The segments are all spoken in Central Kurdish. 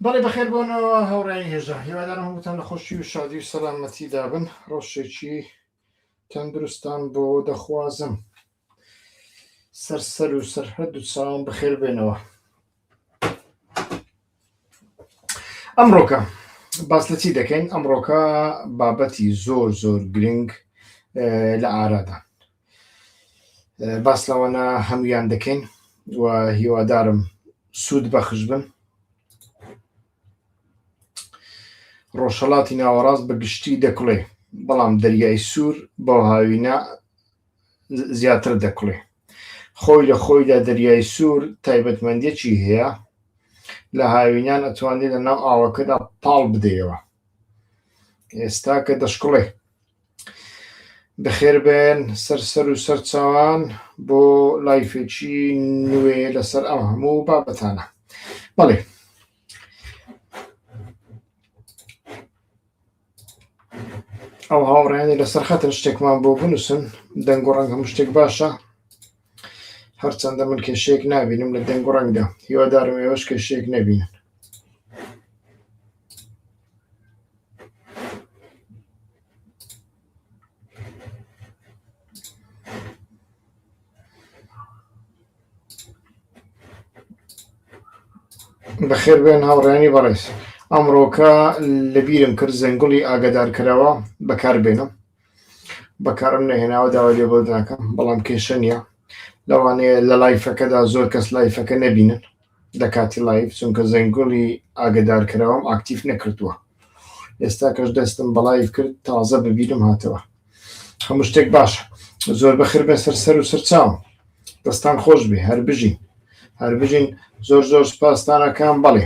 بەڵێ بەخێر بۆنەوە هاوڕێیانی هێژا هیوادارم هەمووتان لە خۆشی و شادی و سەلامەتیدا بن ڕۆژێکی تەندروستان بۆ دەخوازم سەر سەر و سەر هەردوو چاوم بەخێر بێنەوە ئەمڕۆکە باس لە چی دەکەین ئەمڕۆکە بابەتی زۆر زۆر گرنگ لە ئارادان باس لەوانە هەمویان دەکەین و هیوادارم سوود بەخش بن ڕۆژهەڵاتی ناوەڕاست بە گشتی دەکڵێ بەڵام دەریای سوور بەو هاوینە زیاتر دەکڵێ خۆی لە خۆیدا دەریای سوور تایبەتمەندیەکی هەیە لە هاوینان ئەتوانێت لە ناو ئاوەکەدا پاڵ بدەیەوە ئێستا کە دەشکڵێ بەخێربێن سەر سەر و سەر چاوان بۆ live ێکی نوێ لەسەر ئەم هەموو بابەتانە بەڵێ ئەو هاوڕێیانی لەسەر خەتن شتێکمان بۆ بنووسن دەنگ و ڕەنگ هەموو شتێک باشە هەرچەندە من کێشەیەک نابینم لە دەنگ و ڕەنگدا هیوادارم ئێوەش کێشەیەک نەبینن بەخێر بێن هاوڕێیانی بەڕێز ئەمڕۆکە لەبیرم کرد زەنگوڵی ئاگادارکەرەوە بەکار بێنم بەکارم نەهێناوە داوای لێبوردنەکەم بەڵام کێشە نییە لەوانەیە لە live ەکەدا زۆر کەس live ەکە نەبینن لە کاتی live چونکە زەنگوڵی ئاگدارکراوم active نەکردووە ئێستا کەش دەستم بە live کرد تازە بەبیرم هاتەوە هەموو شتێک باشە زۆر بەخێر بێن سەر سەر و سەرچاوم دەستان خۆش بێ هەر بژین هەر بژین زۆر زۆر سپاستانەکان بەڵێ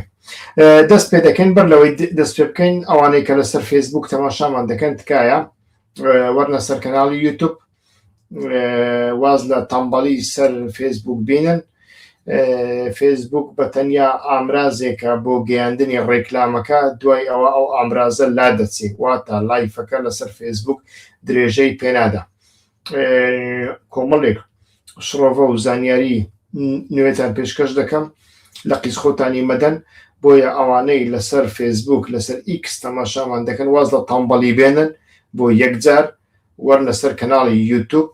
دەست پێ دەکەین بەر لەوەی دەست پێ بکەین ئەوانەی کە لەسەر فێسبوک تەماشامان دەکەن تکایە وەرنە سەر کەناڵی یوتوب واز لە تەمبەڵی سەر فێسبوک بینن فێسبوک بە تەنیا ئامرازێکە بۆ گەیاندنی ڕێکلامەکە دوای ئەوە ئەو ئامرازە لا دەچێت واتە live ەکە لەسەر فێسبوک درێژەی پێنادا کۆمەڵێک شڕۆڤە و زانیاری نوێتان پێشکەش دەکەم لە قیز خۆتانی مەدەن بۆیە ئەوانەی لەسەر فێسبوک لەسەر ئیکس تەماشامان دەکەن واز لە تەمبەڵی بێنن بۆ یەکجار وەرنە سەر کەناڵی یوتوب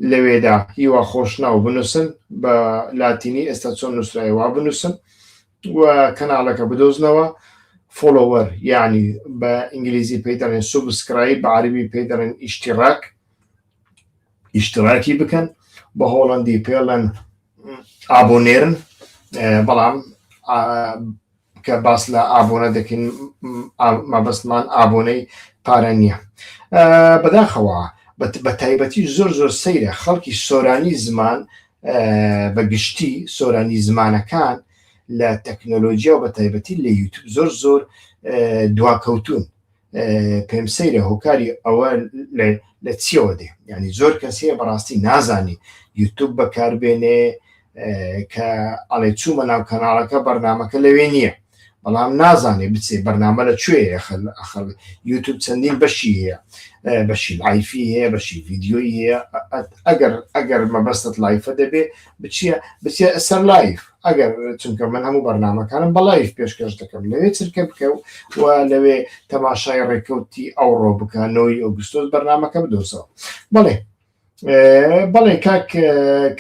لەوێدا هیوا خۆشناو بنووسن بە لاتینی ئێستا چۆن نووسرای وا بنووسن و کەناڵەکە بدۆزنەوە follower یعنی بە ئینگلیزی پێی دەڵێن subscribe بە عەربی پێی دەڵێن اشتراک ئیشتراکی بکەن بە هۆڵندی پێڵەن abonneren بەڵام کە باس لە ئابۆنە دەکەین مەبەستمان ئابۆنەی پارە نییە بەداخەوە بە تایبەتی زۆر زۆر سەیرە خەڵکی سۆرانی زمان بە گشتی سۆرانی زمانەکان لە تەکنۆلۆژیا و بە تایبەتی لە یوتوب زۆر زۆر دواکەوتون پێم سەیرە هۆکاری ئەوە لە چیەوە دێ ینی زۆر کەس هەیە بەڕاستی نازانی یوتوب بەکاربێنێ کە ئەڵێ چوومە ناو کەناڵەکە بەرنمەکە لەوێ نییە بەڵام نازانێ بچێ بەرنامە لە کوێ ئەخەل یوتوب چەندین بەشی هەیە بەشی live ی هەیە بەشی ڤیددیۆی هەیە ئەگەر ئەگەر مەبەستت live ە دەبێ بچیە بچێ سەر live ئەگەر چونکە من هەموو بەرنامەکانم بە live پێشکەش دەکەم لەوێ چرکە بکە و و لەوێ تەماشای ڕێکەوتی ئەوڕۆ بکە نۆی ئۆگستۆس بەرنامەکە بدۆزەوە بەڵێ بەڵێ کاک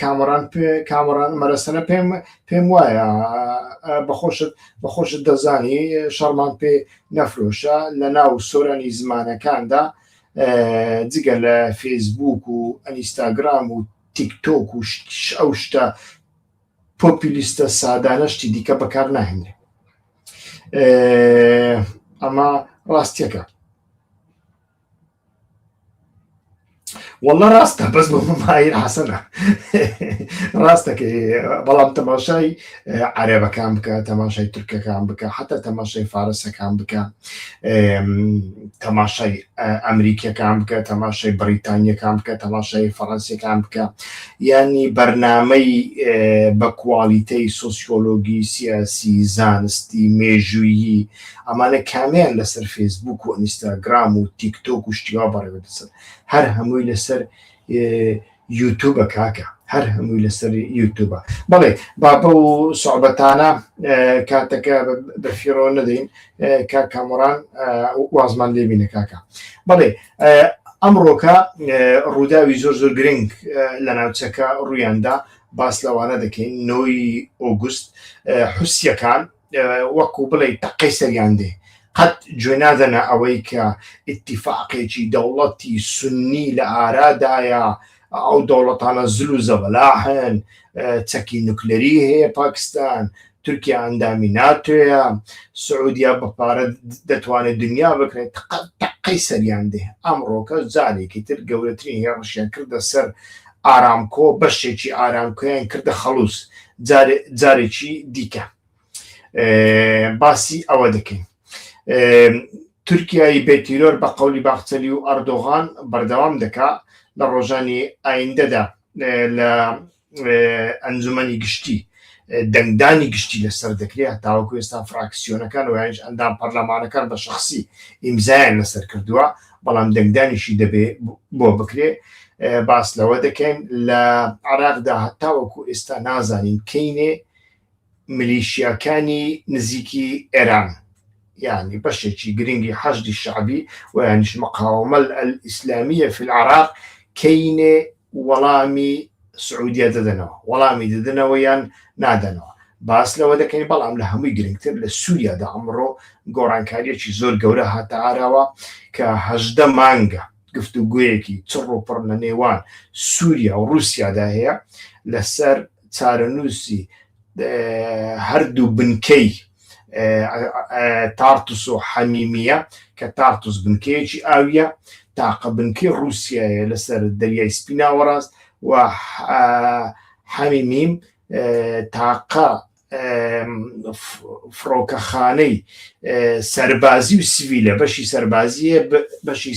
کامەڕان کامەڕان مەرەسەنە پێم پێم وایە بەخۆشت بەخۆشت دەزانی شەڕمان پێ نەفرۆشە لە ناو سۆرانی زمانەکاندا جگە لە فەیسبوک و ئەنیستاگرام و تیک تۆک و ئەو شتە پۆپیلیستە سادانە شتی دیکە بەکار ناهێنرێ ئەمە ڕاستیەکە والله ڕاستە بەس بۆ ماهیر حەسەنە ڕاستەکەی بەڵام تەماشای عەرەبەکان بکە تەماشای تورکەکان بکە حتا تەماشای فارسەکان بکە تەماشای ئەمریکیەکان بکە تەماشای بەریتانیەکان بکە تەماشای فەڕەنسیەکان بکە یانی بەرنامەی بە کوالیتەی سۆسیۆلۆگی سیاسی زانستی مێژوویی ئەمانە کامیان لەسەر فێسبوک و ئینستاگرام و تیکتۆک و شتیوا بەڕێوە دەچن هەر هەمووی لەسەر یوتوبە کاکە. هەر هەمووی لەسەر یوتوبە. بەڵێ با بەو سوعبەتانە کاتەکە بە فیڕۆ نەدەین کاک کامۆران وازمان لێبینە کاکە. بەڵێ ئەمڕۆکە ڕووداوی زۆر زۆر گرنگ لە ناوچەکە ڕوویاندا باس لەوانە دەکەین نۆی ئۆگوست حوسیەکان وەکو بڵێ تەقەی سەریان دێ قەت گوێ نادەنە ئەوەی کە ئیتیفاقێکی دەوڵەتی سنی لە ئارادایە ئەو دەوڵەتانە زل و زەبەلاحن چەکی نوکلەری هەیە پاکستان تورکیا ئەندامی ناتۆیە سعودیا بە پارە دەتوانێت دنیا بکرێت تەقەی سەریان دێ ئەمڕۆکە جارێکی تر گەورەترین هێڕشیان کردە سەر ئارامکۆ بەشێکی ئارامکۆیان کردە خەڵوز جارێکی دیکە باسی ئەوە دەکەین تورکیای بێ تیرۆر بە قەولی باخچەلی و ئەردۆغان بەردەوام دەکا لە ڕۆژانی ئایندەدا لە ئەنجومەنی گشتی دەنگدانی گشتی لەسەر دەکرێت هەتاوەکو ئێستا فراکسیۆنەکان و یانیش ئەندام پەرلەمانەکان بە شخصی ئیمزایان لەسەر کردووە بەڵام دەنگدانیشی دەبێ بۆ بکرێ باس لەوە دەکەین لە عراقدا هەتاوەکو ئێستا نازانین کەینێ ملیشیاکانی نزیکی ئێران یانی بەشێکی گرنگی حەشدی شەعبی و یانیش مقاومە الئیسلامیە فی العراق کەینێ وەڵامی سعودیە دەدەنەوە وەڵامی دەدەنەوە یان نادەنەوە باس لەوە دەکەین بەڵام لە هەمووی گرنگتر لە سووریادا ئەمڕۆ گۆڕانکاریەکی زۆر گەورە هاتە ئاراوە کە هەژدە مانگە گفتوگویەکی چڕ و پڕ لە نێوان سووریا و رووسیادا هەیە لەسەر چارەنووسی هەردوو بنکەی تارتوس و حەمیمیە کە تارتوس بنکەیەکی ئاویە تاقە بنکەی ڕووسایە لەسەر دەریای سپی ناوەڕاست و حەمیمیم تاقە فڕۆکەخانەی سەربازی و سڤیلە بەشی سەربازیە بەشی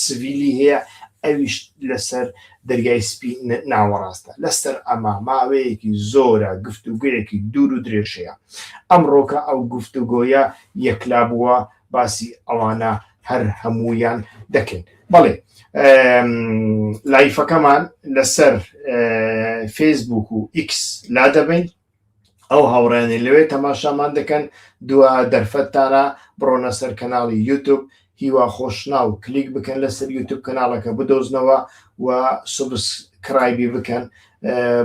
سڤیلی هەیە ئەویش لەسەر دەریای سپی ناوەڕاستە لەسەر ئەمە ماوەیەکی زۆرە گفتوگویەکی دوور و درێژەیە ئەمڕۆکە ئەو گفتوگۆیە یەکلا بووە باسی ئەوانە هەر هەمویان دەکەین بەڵێ live ەکەمان لەسەر فەیسبوک و ئیکس لا دەبین ئەو هاوڕیانی لەوێ تەماشامان دەکەن دوا دەرفەتتانە بڕۆنە سەر کەناڵی یوتوب هیوا خۆشناو کلیک بکەن لەسەر یوتوب کەناڵەکە بدۆزنەوە و subscribe ی بکەن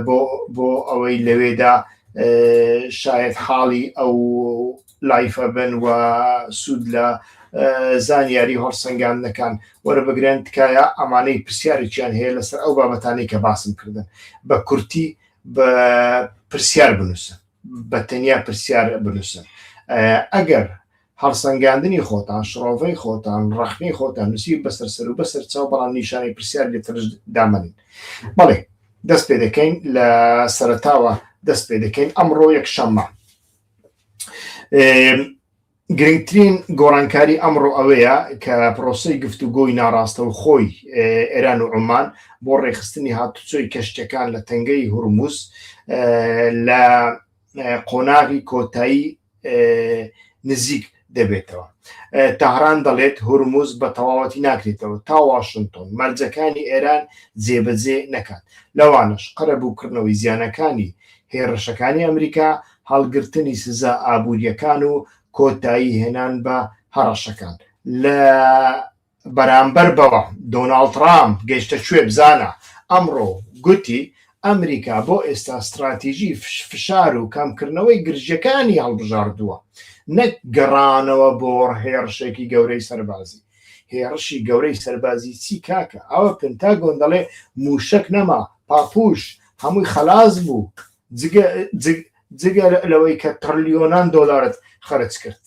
بۆ بۆ ئەوەی لەوێدا شاید حاڵی ئەو live ە بن و سوود لە زانیاری هەڵسەنگاندنەکان وەربگرن تکایە ئەمانەی پرسیارێکیان هەیە لەسەر ئەو بابەتانەی کە باسم کردن بە کورتی بە پرسیار بنووسن بە تەنیا پرسیار بنووسن ئەگەر هەڵسەنگاندنی خۆتان شڕۆڤەی خۆتان ڕەخنەی خۆتان نووسی بەسەر سەر و بەسەر چاو بەڵام نیشانەی پرسیار لێترش دامەنین بەڵێ دەست پێ دەکەین لە سەرتاوە دەست پێ دەکەین ئەمڕۆ یەک شەممە گرنگترین گۆڕانکاری ئەمڕۆ ئەوەیە کە پرۆسەی گفتوگۆی ناڕاستەوخۆی ئێران و عومان بۆ ڕێکخستنی هاتوچۆی کەشتیەکان لە تەنگەی هورمز لە قۆناغی کۆتایی نزیک دەبێتەوە. تەهران دەڵێت هورمز بە تەواوەتی ناکرێتەوە تا واشنتۆن مەرجەکانی ئێران جێبەجێ نەکات، لەوانەش قەرەبووکردنەوەی زیانەکانی هێڕشەکانی ئەمریکا، هەڵگرتنی سزا ئابوورییەکان و کۆتایی هێنان بە هەڕەشەکان. لە بەرامبەر بەوە دۆناڵد ترامپ گەیشتە کوێ بزانە، ئەمڕۆ گوتی ئەمریکا بۆ ئێستا ستراتیژی فشار و کەمکردنەوەی گرژییەکانی هەڵبژاردووە نەک گەڕانەوە بۆ هێڕشێکی گەورەی سەربازی. هێڕشی گەورەی سەربازی چی کاکە؟ ئەوە پنتاگۆن دەڵێ موشەک نەما، پاپوش هەمووی خەلاس بوو، جگە لەوەی کە تڕلیۆنان دۆلارت خەرج کرد.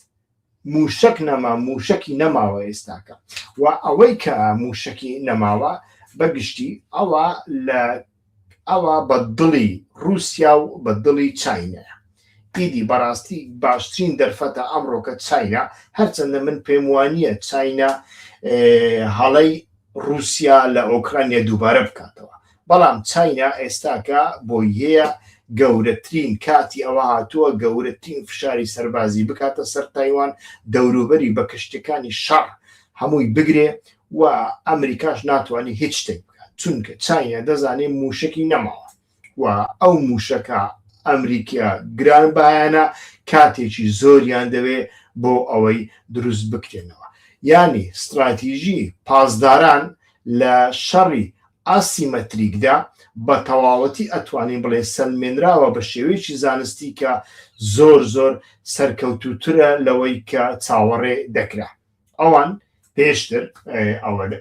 موشەک نەما موشەکی نەماوە ئێستاکە و ئەوەی کە موشەکی نەماوە بە گشتی ئەوە لە ئەوە بە دڵی رووسیا و بە دڵی چینەیە ئیدی بەڕاستی باشترین دەرفەتە ئەمڕۆکە چاینا هەرچەندە من پێم وانە چاینا هەڵەی ڕووسیا لە ئۆکرانیا دووبارە بکاتەوە بەڵام چاینا ئێستاکە بۆی هەیە گەورەترین کاتی ئەوە هاتووە گەورەترین فشاری سەربازی بکاتە سەر تایوان دەوروبەری بە کەشتیەکانی شەڕ هەمووی بگرێ و ئەمریکاش ناتوانێت هیچ شتێک بکات چونکە چاینا دەزانێ موشکی نەماوە. و ئەو موشەکە ئەمریکیە گرانبایانە کاتێکی زۆریان دەوێ بۆ ئەوەی دروست بکرێنەوە. یانی ستراتیژی پاسداران لە شەڕی ئاسیمەتریکدا بە تەواوەتی ئەتوانین بڵێین سەلمێنراوە بە شێوەیەکی زانستی کە زۆر زۆر سەرکەوتووترە لەوەی کە چاوەڕێ دەکرا. ئەوان پێشتر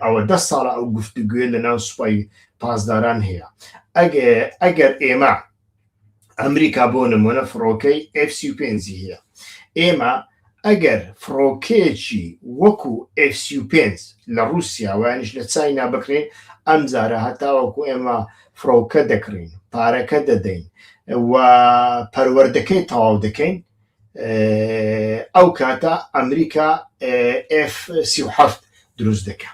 ئەوە دە ساڵە ئەو گفتوگوێ لە ناو سوپای پاسداران هەیە ئەگەر ئێمە ئەمریکا بۆ نمونە فڕۆکەی F-35 هەیە ئێمە ئەگەر فڕۆکەیەکی وەکو F-35 لە رووسیا وانیش لە چاینا بکرێن ئەمجارە هەتاوەکو ئێمە فڕۆکە دەکڕین پارەکە دەدەین و پەروەردەکەی تەواو دەکەین ئەو کاتە ئەمریکا F-37 دروست دەکا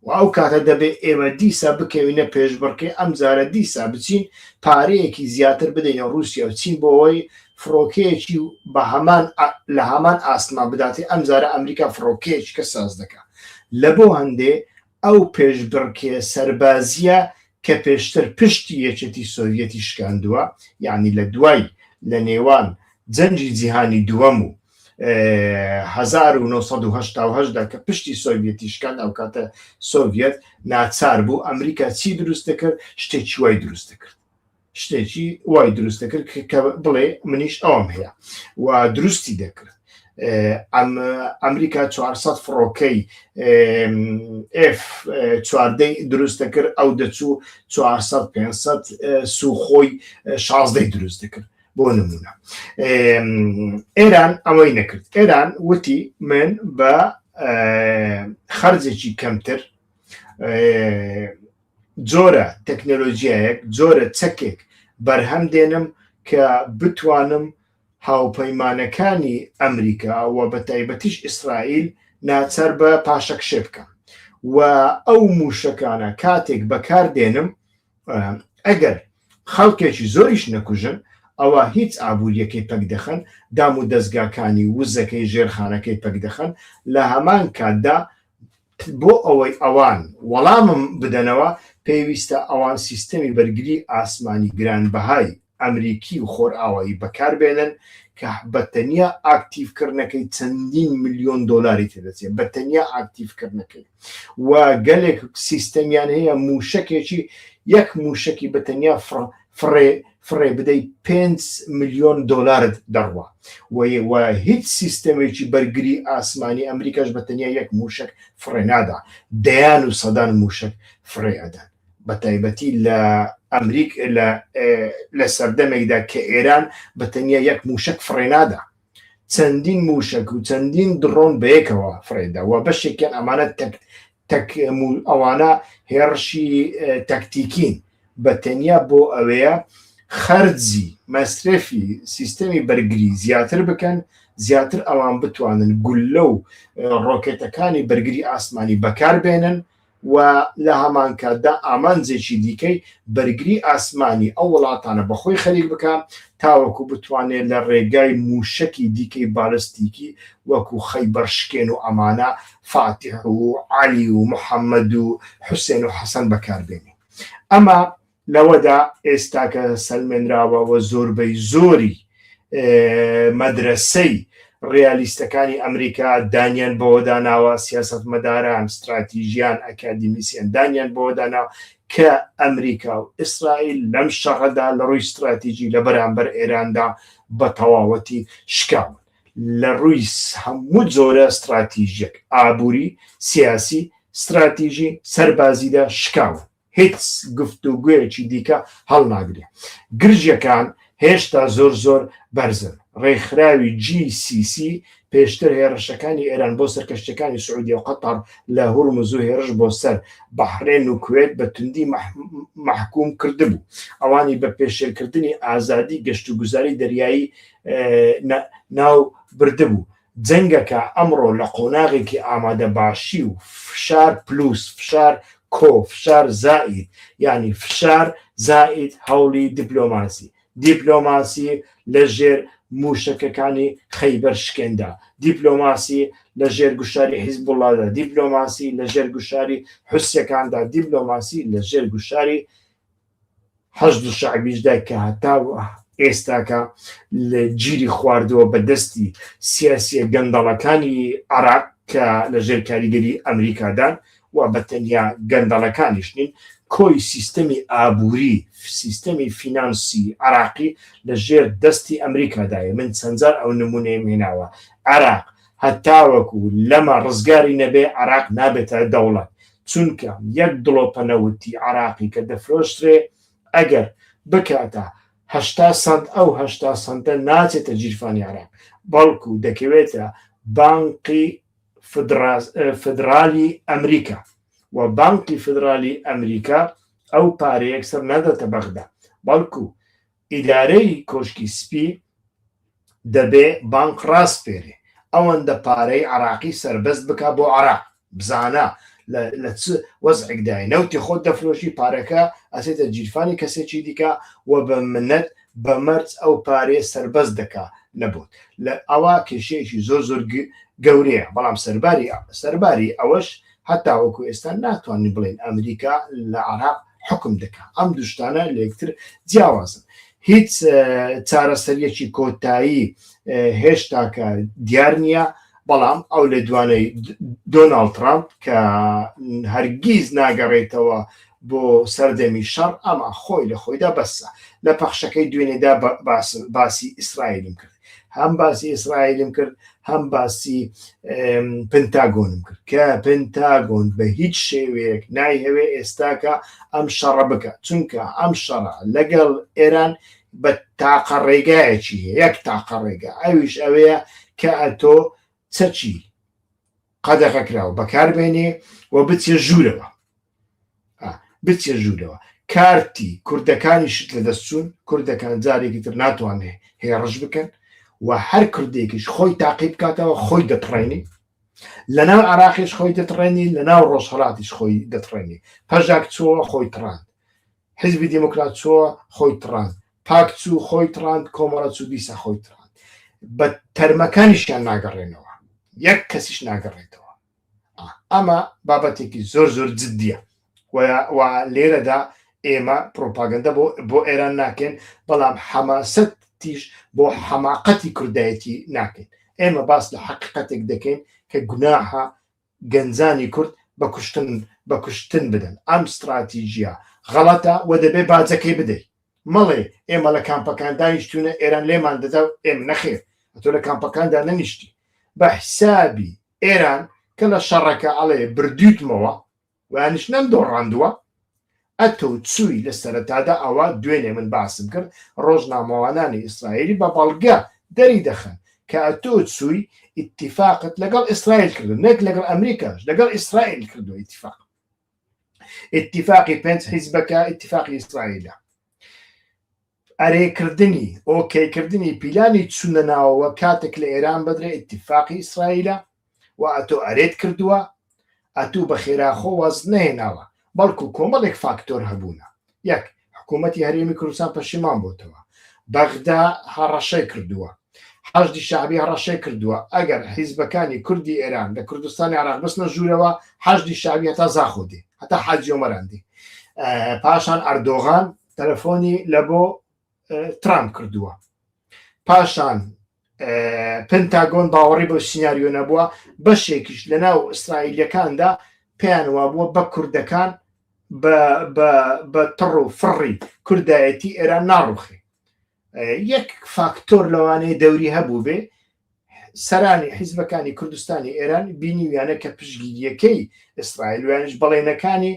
و ئەو کاتە دەبێ ئێمە دیسا بکەوینە پێشبڕکێ ئەمجارە دیسا بچین پارەیەکی زیاتر بدەینە ڕووسیا و چین بۆ ئەوەی فڕۆکەیەکی بە هەمان لە هەمان ئاستمان بداتێ ئەمجارە ئەمریکا فڕۆکەیەکی کە ساز دەکا لە بۆ هەندێ ئەو پێشبڕکێ سەربازییە کە پێشتر پشتی یەکێتی سۆڤیەتی شکاندووە، یانی لە دوای لە نێوان جەنگی جیهانی دووەم و 1988 دا کە پشتی سۆڤیەتی شکاند، ئەوکاتە سۆڤیەت ناچار بوو، ئەمریکا چی دروست دەکرد؟ شتێکی وای دروست دەکرد. شتێکی وای دروست دەکرد کە بڵێ منیش ئەوم هەیە و دروستی دەکرد ئەم ئەمریکا 400 فڕۆکەی F چواردەی دروست دەکرد ئەو دەچوو 400 500 سوخۆی شازدەی دروست دەکرد بۆ نمونە ئێران ئەوەی نەکرد ئێران وتی من بە خەرجێکی کەمتر جۆرە تەکنەلۆجیایەک، جۆرە چەکێک بەرهەم دێنم کە بتوانم هاوپەیمانەکانی ئەمریکا و بە تایبەتیش ئیسرائیل ناچار بە پاشەکشێ بکەم و ئەو مووشەکانە کاتێک بەکار دێنم ئەگەر خەڵکێکی زۆریش نەکوژن ئەوە هیچ ئابووریەکەی پەک دەخەن، دام و دەزگاکانی وزەکەی ژێرخانەکەی پەک دەخەن، لە هەمان کاتدا بۆ ئەوەی ئەوان وەڵامم بدەنەوە، پێویستە ئەوان سیستەمی بەرگری ئاسمانی گرانبەهای ئەمریکی و خۆرئاوایی بەکاربێنن کە بە تەنیا ئاکتیڤکردنەکەی چەندین ملیۆن دۆلاری تێدەچێت، بە تەنیا ئاکتیڤکردنەکەی و گەلێک سیستەمیان هەیە مووشەکێکی یەک مووشەکی بە تەنیا فڕێ فڕێ بدەی پێنج ملیۆن دۆلارت دەڕوا و هیچ سیستەمێکی بەرگری ئاسمانی ئەمریکاش بە تەنیا یەک موشک فڕێ نادا دەیان و سەدان موشک فڕێ ئەدەن بە تایبەتی لە ئەمریک لە سەردەمێکدا کە ئێران بە تەنیا یەک موشک فڕێ نادا چەندین موشک و چەندین دڕۆن بەیەکەوە فڕێدا و بەشێکیان ئەمانە تەک تەک ئەوانە هێڕشی تەکتیکین بە تەنیا بۆ ئەوەیە خەرجی مەسرەفی سیستەمی بەرگری زیاتر بکەن زیاتر ئەوان بتوانن گوللە و ڕۆکێتەکانی بەرگری ئاسمانی بەکاربێنن و لە هەمانکاتدا ئامانجێکی دیکەی بەرگری ئاسمانی ئەو وڵاتانە بەخۆی خەریک بکا تاوەکو بتوانێت لە ڕێگای موشەکی دیکەی بالستیکی وەکو خەیبەر شکێن و ئەمانە فاتیح و عەلی و محەمەد و حوسێن و حەسەن بەکاربێنێ. ئەمە لەوەدا ئێستاکە سەلمێنراوە و زۆربەی زۆری مەدرەسەی ڕیالیستەکانی ئەمریکا دانیان بەوەدا ناوە، سیاسەتمەداران، ستراتیژیان، ئەکادیمیسیەن دانیان بەوەدا ناوە کە ئەمریکا و ئیسرائیل لەم شەڕەدا لە ڕووی ستراتیژی لە بەرامبەر ئێراندا بە تەواوەتی شکاون لە ڕووی هەموو جۆرە ستراتیژیەک، ئابووری، سیاسی، ستراتیژی، سەربازیدا شکاون. هیچ گفتوگۆیەکی دیکە هەڵناگرێ. گرژیەکان هێشتا زۆر زۆر بەرزن. ڕێکخراوی جی سی سی پێشتر هێڕشەکانی ئێران بۆ سەر کەشتیەکانی سعودیە و قەتەڕ لە هورمز و هێڕش بۆ سەر بەحرێن و کوێت بە توندی مەحکوم کردبوو. ئەوانی بە پێشێلکردنی ئازادی گەشتوگوزاری دەریایی ناو بردبوو. جەنگەکە ئەمڕۆ لە قۆناغێکی ئامادەباشی و فشار پلوس فشار کۆ فشار زائید یانی فشار زائید هەوڵی دیپلۆماسی دیپلۆماسی لە ژێر موشەکەکانی خەیبەر شکێندا دیپلۆماسی لە ژێر گوشاری حیزبوڵڵادا دیپلۆماسی لە ژێر گوشاری حوسیەکاندا دیپلۆماسی لە ژێر گوشاری. حەشد شەعبیشدا کە هەتا ئێستاکە لە گیری خواردووە بە دەستی سیاسیە گەندەڵەکانی عراق کە لە ژێر کاریگەری ئەمریکادان و بە تەنیا گەندەڵەکانیش نین، کۆی سیستەمی ئابووری، سیستەمی فینانسی عراقی لە ژێر دەستی ئەمریکادایە، من چەندجار ئەو نموونەیەم هێناوە، عراق هەتاوەکو لەمە ڕزگاری نەبێ عراق نابێتە دەوڵەت، چونکە یەک دڵۆپە نەوتی عراقی کە دەفرۆشرێ ئەگەر بکاتە 80 سەنت ئەو 80 سەنتە ناچێتە گیرفانی عراق بەڵکو دەکەوێتە بانقی فدرالی ئەمریکا و بانقی فدرالی ئەمریکا ئەو پارەیە یەکسەر ناداتە بەغدا بەڵکو ئیدارەی کۆشکی سپی دەبێ بانق ڕاسپێرێ ئەوەندە پارەی عراقی سەربەست بک بۆ عراق بزانە لە چ وەزعێکدای نەوتی خۆت دەفرۆشی پارەکە ئەسێتە گیرفانی کەسێکی دیکە و بە منەت بە مەرج ئەو پارەیە سەربەست دەکا نەبوت لە ئەوە کێشەیەکی زۆر زۆر گەورەیە بەڵام سەرباری سەرباری ئەوەش هەتاوەکو ئێستا ناتوانین بڵێن ئەمریکا لە عراق حکم دەکا ئەم دوشتانە لەکتر جیاوازن هیچ چارەسەریەکی کۆتایی هێشتاکە دیار نییە بەڵام ئەو لێدوانەی دۆناڵد ترامپ کە هەرگیز ناگەڕێتەوە بۆ سەردەمی شەڕ ئەمە خۆی لە خۆیدا بەسە لە پەخشەکەی دوێنێدا باسی ئیسرائیلم کرد هەم باسی ئیسرائیلم کرد هەم باسی پنتاگۆنم کرد کە پنتاگۆن بە هیچ شێوەیەک نایهەوێ ئێستاکە ئەم شەڕە بکە چونکە ئەم شەڕە لەگەڵ ئێران بە تاقە ڕێگایەکی هەیە یەک تاقە ڕێگا ئەویش ئەوەیە کە ئەتۆ چەکی قەدەغەکراو بەکاربێنێ و بچێ ژوورەوە بچێ ژوورەوە کارتی کوردەکانیشت لە دەست چوون کوردەکان جارێکی تر ناتوانێ هێڕش بکەن و هەر کوردێکیش خۆی تاقی بکاتەوە خۆی دەتڕێنی لەناو عراقیش خۆی دەتڕێنی لەناو ڕۆژهڵاتیش خۆی دەتڕێنی پەژاک چووە خۆی تڕاند حیزبی دیموکرات چووە خۆی تڕاند، پاک چوو خۆی تڕاند، کۆمەڵە چوو دیسا خۆی تڕاند. بە تەرمەکانیشیان ناگەڕێنەوە، یەک کەسیش ناگەڕێتەوە. ئەمە بابەتێکی زۆر زۆر جدیە و لێرەدا ئێمە پرۆپاگەندە بۆ بۆ ئێران ناکەین، بەڵام حەماسەتیش بۆ حەماقەتی کوردایەتی ناکەین. ئێمە باس لە حەقیقەتێک دەکەین کە گوناحە گەنجانی کورد بە کوشتن بە کوشتن بدەن ئەم ستراتیجیە غەڵەتە و دەبێ باجەکەی بدەی مەڵێ ئێمە لە کامپەکان دانیشتونە ئێران لێمان دەدا و ئێمە نەخێر ئەتۆ لە کامپەکاندا نەنیشتی بە حسابی ئێران کە لە شەڕەکە ئەڵێ بردویتمەوە ویانیش نەمدۆڕاندووە ئەتۆ چووی لە سەرەتادا ئەوە دوێنێ من باسم کرد ڕۆژنامەوانانی ئیسرائیلی بە بەڵگە دەری دەخەن کە ئەتۆ چووی ئیتیفاقت لەگەڵ ئیسرائیل کردو نەک لەگەڵ ئەمریکاش لەگەڵ ئیسرائیل کردو ئیتیفاق ئیتیفاقی پێنج حیزبەکە ئیتیفاقی ئیسرائیلە ئەرێکردنی، ئۆکەیکردنی، پیلانی چونە ناوەوە کاتێک لە ئێران بدرێ ئیتیفاقی ئیسرائیلە و ئەتۆ ئەرێت کردووە، ئەتوو بە خێراخۆ وازت نەهێناوە، بەڵکو کۆمەڵێک فاکتۆر هەبوونە. یەک، حکوومەتی هەرێمی کوردستان پەشیمان بۆتەوە. بەغدا هەڕەشەی کردووە. حەشدی شەعبی هەڕەشەی کردووە ئەگەر حیزبەکانی کوردی ئێران لە کوردستانی عێراق بچنە ژوورەوە، حەشدی شەعبی هەتا زاخۆ دێ، هەتا حاجی ئۆمەران دێ. پاشان ئەردۆغان تەلەفۆنی لە بۆ ترامپ کردووە پاشان پنتاگۆن باوەڕی بۆ سیناریۆ نەبووە بەشێکیش لە ناو ئیسرائیلەکاندا پێیان وابووە بە کوردەکان بە تڕ و فڕی کوردایەتی ئێران ناڕوخێ یەک فاکتۆر لەوانەیە دەوری هەبوو بێ سەرانی حیزبەکانی کوردستانی ئێران بینیویانە کە پشتگیریەکەی ئیسرائیل ویانش بەڵێنەکانی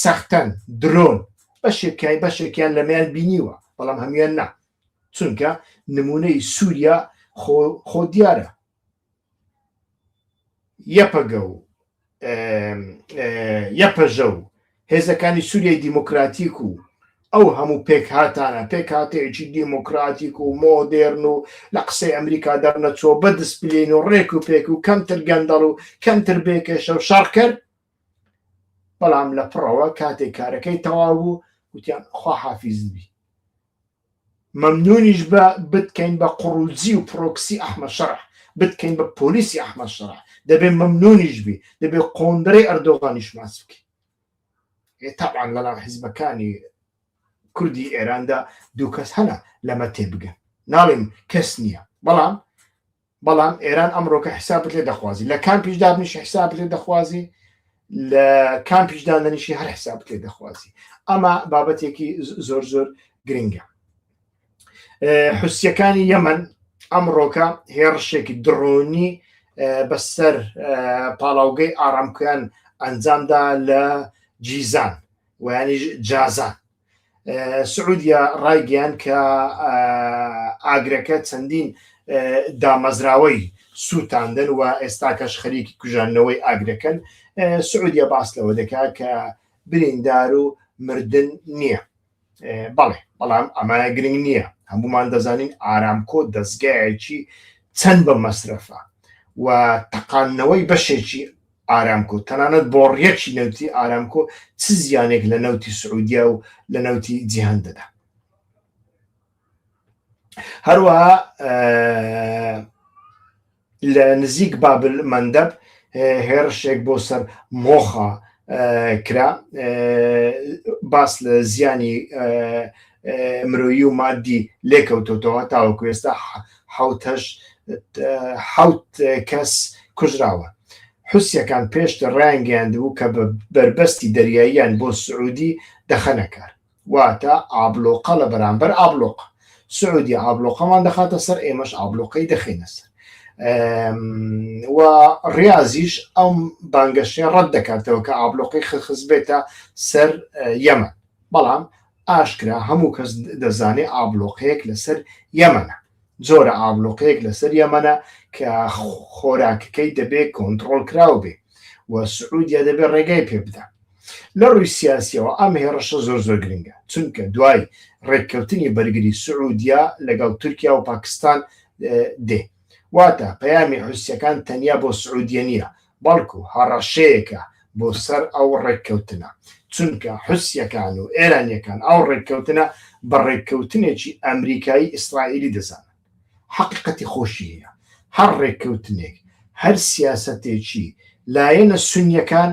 سەختەن درۆن بەشێکای بەشێکیان لەمیان بینیوە بەڵام هەمویان نا چونکە نمونەی سووریا خۆ دیارە یەپەگە و یەپەژە و هێزەکانی سووریای دیموکراتیک و ئەو هەموو پێکهاتانە پێکهاتەیەکی دیموکراتیک و مۆدێرن و لە قسەی ئەمریکا دەرنەچووە بە دسپلین و ڕێک و پێک و کەمتر گەندەڵ و کەمتر بێکێشە و شەڕکەر بەڵام لە پڕەوە کاتێک کارەکەی تەواو بوو وتیان خوا حافیز بی مەمنونیش بە بتکەین بە قڕوجی و پرۆکسی ئەحمەد شەرع، بتکەین بە پۆلیسی ئەحمەد شەرع، دەبێ مەمنونیش بی، دەبێ قۆندرەی ئەردۆغانیش ماچ بکەی. ئێ تەبعەن لەناو حیزبەکانی کوردی ئێراندا دوو کەس هەنە لەمە تێبگەن ناڵێم کەس نییە بەڵام بەڵام ئێران ئەمڕۆکە حسابت لێ دەخوازی لە کامپیش دابنیشی حسابت لێ دەخوازی لە کامپیش دانەنیشی هەر حسابت لێ دەخوازی ئەمە بابەتێکی زۆر زۆر گرنگە حوسیەکانی یەمەن ئەمڕۆکە هێڕشێکی دڕۆنی بەسەر پاڵاوگەی ئارامکویان ئەنجامدا لە جیزان ویانیش جازان سعودیا ڕایگەیان کە ئاگرەکە چەندین دامەزراوەی سووتاندن و ئێستاکەش خەریکی کوژاندنەوەی ئاگرەکەن سعودیا باس لەوە دەکات کە بریندار و مردن نییە بەڵێ بەڵام ئەمە گرنگ نییە هەمومان دەزانین ئارامکۆ دەستگایەکی چەند بە مەسرەفە و تەقاندنەوەی بەشێکی ئارامکۆ تەنانەت بۆڕیەکی نەوتی ئارامکۆ چ زیانێک لە نەوتی سعودیا و لە نەوتی جیهان دەدا هەروەها لە نزیک بابل مەندەب هێڕشێک بۆ سەر مۆخا کرا باس لە زیانی مرۆیی و مادی لێکەوتۆتەوە تاوەکو ئێستا حوتەش حوت کەس کوژراوە حوسیەکان پێشتر ڕایانگەیاندبوو کە بە بەربەستی دەریاییان بۆ سعودی دەخەنە کار واتە ئابلۆقە لە بەرامبەر ئابلۆقە. سعودیە ئابلۆقەمان دەخاتە سەر ئێمەش ئابلۆقەی دەخەینە سەر. و ڕیازیش ئەم بانگەشەیە ڕەت دەکاتەوە کە ئابلۆقەی خزبێتە سەر یەمەن. بەڵام ئاشکرا هەموو کەس دەزانێ ئابلۆقەیەک لەسەر یەمەنە. جۆرە ئابلۆقەیەک لەسەر یەمەنە کە خۆراکەکەی دەبێ کۆنتڕۆڵ کراو بێ و سعودیە دەبێ ڕێگای پێ بدا. لە ڕووی سیاسیەوە ئەم هێڕشە زۆر زۆر گرنگە، چونکە دوای ڕێککەوتنی بەرگری سعودیە لەگەڵ تورکیا و پاکستان دێ. واتە پەیامی حوسیەکان تەنیا بۆ سعودیە نییە، بەڵکو هەڕەشەیەکە بۆ سەر ئەو ڕێککەوتنە، چونکە حوسیەکان و ئێرانیەکان ئەو ڕێککەوتنە بە ڕێککەوتنێکی ئەمریکایی ئیسرائیلی دەزانن. حەقیقەتی خۆشی هەیە. هەر ڕێککەوتنێک، هەر سیاسەتێکی لایەنە سونیەکان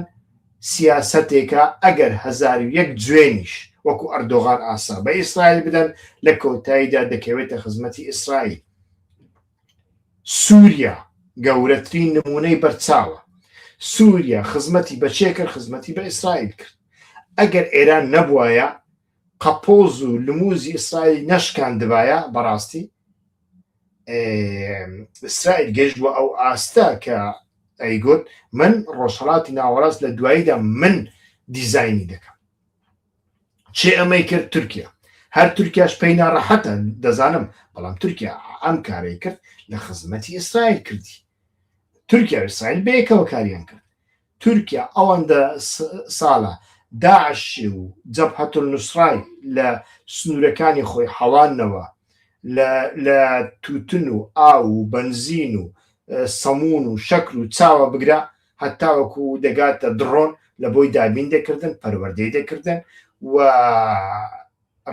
سیاسەتێکە ئەگەر 1001 جوێنیش وەکو ئەردۆغان ئاسا بە ئیسرائیل بدەن لە کۆتاییدا دەکەوێتە خزمەتی ئیسرائیل. سووریا گەورەترین نمونەی بەرچاوە. سووریا خزمەتی بە چێ کرد؟ خزمەتی بە ئیسرائیل کرد. ئەگەر ئێران نەبوایە قەپۆز و لموزی ئیسرائیل نەشکاندبایە بەڕاستی ئیسرائیل گەشت بۆ ئەو ئاستە کە ئەیگوت من ڕۆژهڵاتی ناوەڕاست لە دواییدا من دیزایانی دەکەم چێ ئەمەی کرد تورکیا هەر تورکیاش پێی ناڕەحەتە دەزانم بەڵام تورکیا ئەم کارەی کرد لە خزمەتی ئیسرائیل کردی تورکیا ئیسرائیل بەیەکەوە کاریان کرد تورکیا ئەوەندە ساڵە داعشی و جەبهەتولنوسرای لە سنوورەکانی خۆی حەواندنەوە، لە تووتن و ئاو و بەنزین و سەموون و شەکر و چاوە بگرە هەتاوەکو دەگاتە دڕۆن لە بۆی دابین دەکردن، پەروەردەی دەکردن و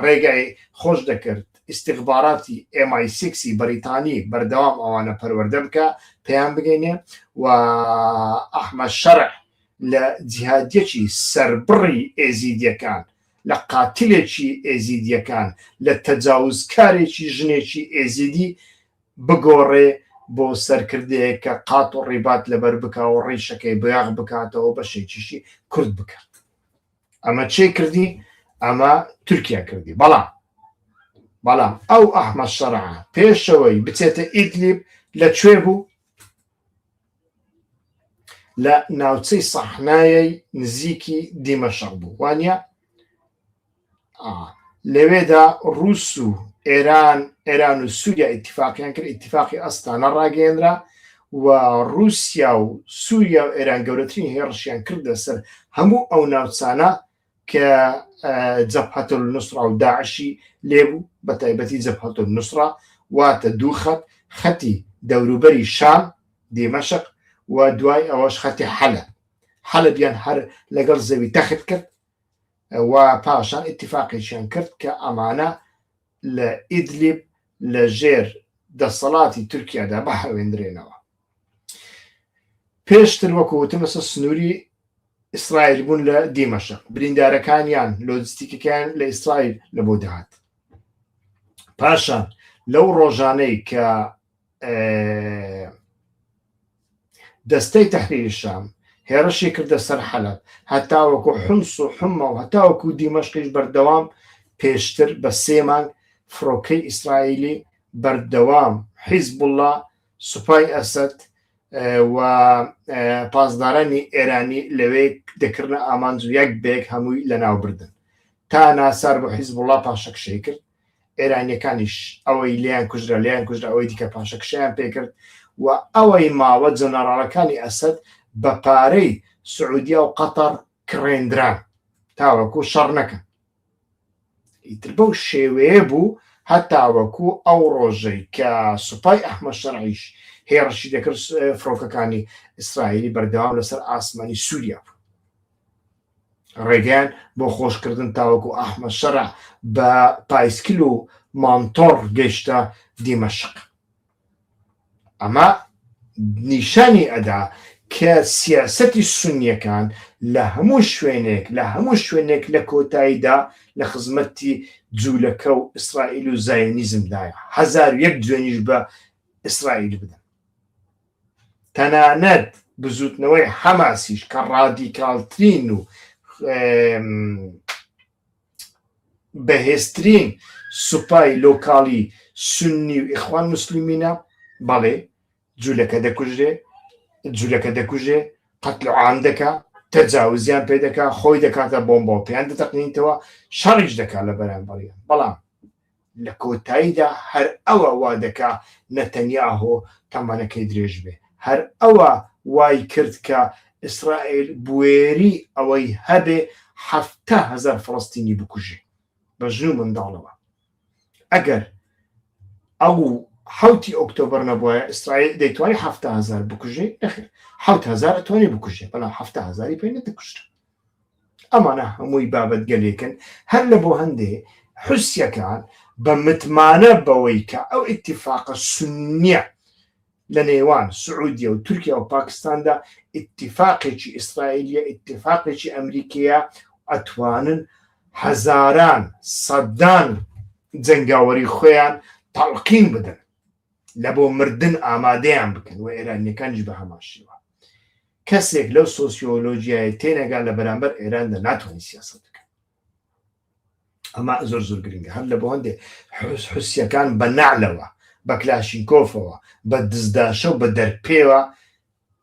ڕێگای خۆش دەکرد ئیستیخباراتی MI سیکسی بەریتانی بەردەوام ئەوانە پەروەردە بکا پێیان بگەینێ و ئەحمەد شەرع لە جیهادیەکی سەربڕی ئێزیدیەکان لە قاتلێکی ئێزیدیەکان لە تەجاوزکارێکی ژنێکی ئێزیدی بگۆڕێ بۆ سەرکردەیەک کە قات و ڕیبات لەبەر بکا و ڕیشەکەی بۆیاغ بکاتەوە بەشێکیشی کورد بکات. ئەمە چێ کردی ئەمە تورکیا کردی بەڵام بەڵام ئەو ئەحمەد شەرع پێشەوەی بچێتە ئیدلیب لە کوێ بوو لە ناوچەی سەحنایەی نزیکی دیمەشق بوو وانە لەوێدا ڕوس و ئێران ئێران و سووریا ئیتفاقیان کرد ئیتفاقی ئەستانە ڕاگەیەنرا و رووسیا و سووریا و ئێران گەورەترین هێڕشیان کردە سەر هەموو ئەو ناوچانە کە جەبهەت نوسرا و داعشی لێبوو بە تایبەتی جەبهەت نوسرا واتە دوو خەت خەتی دەوروبەری شام دیمەشق و دوای ئەوەش خەتی حەلەب حەلەبیان هەر لەگەڵ زەوی تەخت کرد و پاشان ئیتیفاقێکیان کرد کە ئەمانە لە ئیدلیب لە ژێر دەسەڵاتی تورکیادا بحەوێندرێنەوە. پێشتر وەکو وتم لەسەر سنووری. ئیسرائیل بوون لە دیمەشق بریندارەکانیان لۆجستیکەکەیان لە ئیسرائیل لە بۆ دەهات پاشان لەو ڕۆژانەی کە دەستەی تەحریری شام هێڕشی کردە سەر حەلەب هەتاوەکو حمس و حمە و هەتاوەکو دیمەشقیش بەردەوام پێشتر بە سێ مانگ فڕۆکەی ئیسرائیلی بەردەوام حیزبوڵڵا سوپای ئەسەد و پاسدارانی ئێرانی لەوێ دەکردنە ئامانج و یەک بەیەک هەمووی لەناوبردن تا ناسار بۆ حیزبوڵڵا پاشەکشەی کرد ئێرانیەکانیش ئەوەی لێیان کوژرا لێیان کوژرا ئەوەی دیکە پاشەکشەیان پێکرد و ئەوەی ماوە جەنەڕاڵەکانی ئەسەد بە پارەی سعودیا و قەتەر کڕێندران تاوەکو شەڕ نەکەن ئیتر بەو شێوەیە بوو هەتاوەکو ئەو ڕۆژەی کە سوپای ئەحمەد شەرعیش هێڕشی دەکرد فڕۆکەکانی ئیسرائیلی بەردەوام لەسەر ئاسمانی سووریا بوو ڕێگەیان بۆ خۆشکردن تاوەکو ئەحمەد شەرع بە پایسکل و مانتۆڕ گەیشتە دیمەشق. ئەمە نیشانی ئەدا کە سیاسەتی سونیەکان لە هەموو شوێنێک لە هەموو شوێنێک لە کۆتاییدا لە خزمەتی جوولەکە و ئیسرائیل و زایۆنیزمدایە 1001 جوێنیش بە ئیسرائیل بدەن تەنانەت بزوتنەوەی حەماسیش کە ڕادیکاڵترین و بەهێزترین سوپای لۆکاڵی سوننی و ئیخوان موسلیمینە، بەڵێ جولەکە دەکوژرێ، جولەکە دەکوژێ، قەتل و عام دەکا، تەجاوزیان پێ دەکا، خۆی دەکاتە بۆمبا و پێیان دەتەقینیتەوە، شەڕیش دەکا لە بەرامبەریان، بەڵام لە کۆتاییدا هەر ئەوە وا دەکا نەتەنیاهۆ تەمەنەکەی درێژ بێ، هەر ئەوە وای کرد کە ئیسرائیل بوێری ئەوەی هەبێ 70,000 فەڵەستینی بکوژێ بە ژن و منداڵەوە. ئەگەر ئەو حەوتی ئۆکتۆبەر نەبوایە ئیسرائیل دەیتوانی 70,000 بکوژێ؟ نەخێر، 7000 ئەتوانی بکوژێ بەڵام 70,000ی پێ نەدەکوشت. ئەمانە هەمووی بابەتگەلێکن هەر لە بۆ هەندێ حوسیەکان بە متمانە بەوەی کە ئەو ئیتیفاقە سوننیە لە نێوان سعودیە و تورکیا و پاکستاندا ئیتیفاقێکی ئیسرائیلیە ئیتیفاقێکی ئەمریکیە ئەتوانن هەزاران سەدان جەنگاوەری خۆیان تەڵقین بدەن لە بۆ مردن ئامادەیان بکەن و ئێرانیەکانیش بە هەمان شێوە کەسێک لەو سۆسیۆلۆجیایە تێنەگا لە بەرامبەر ئێراندا ناتوانێت سیاسەت بکە ئەمە زۆر زۆر گرنگە هەر لە بۆ هەندێ حوسیەکان بە نەعلەوە بە کلاشینکۆفەوە بە دزداشە و بە دەرپێوە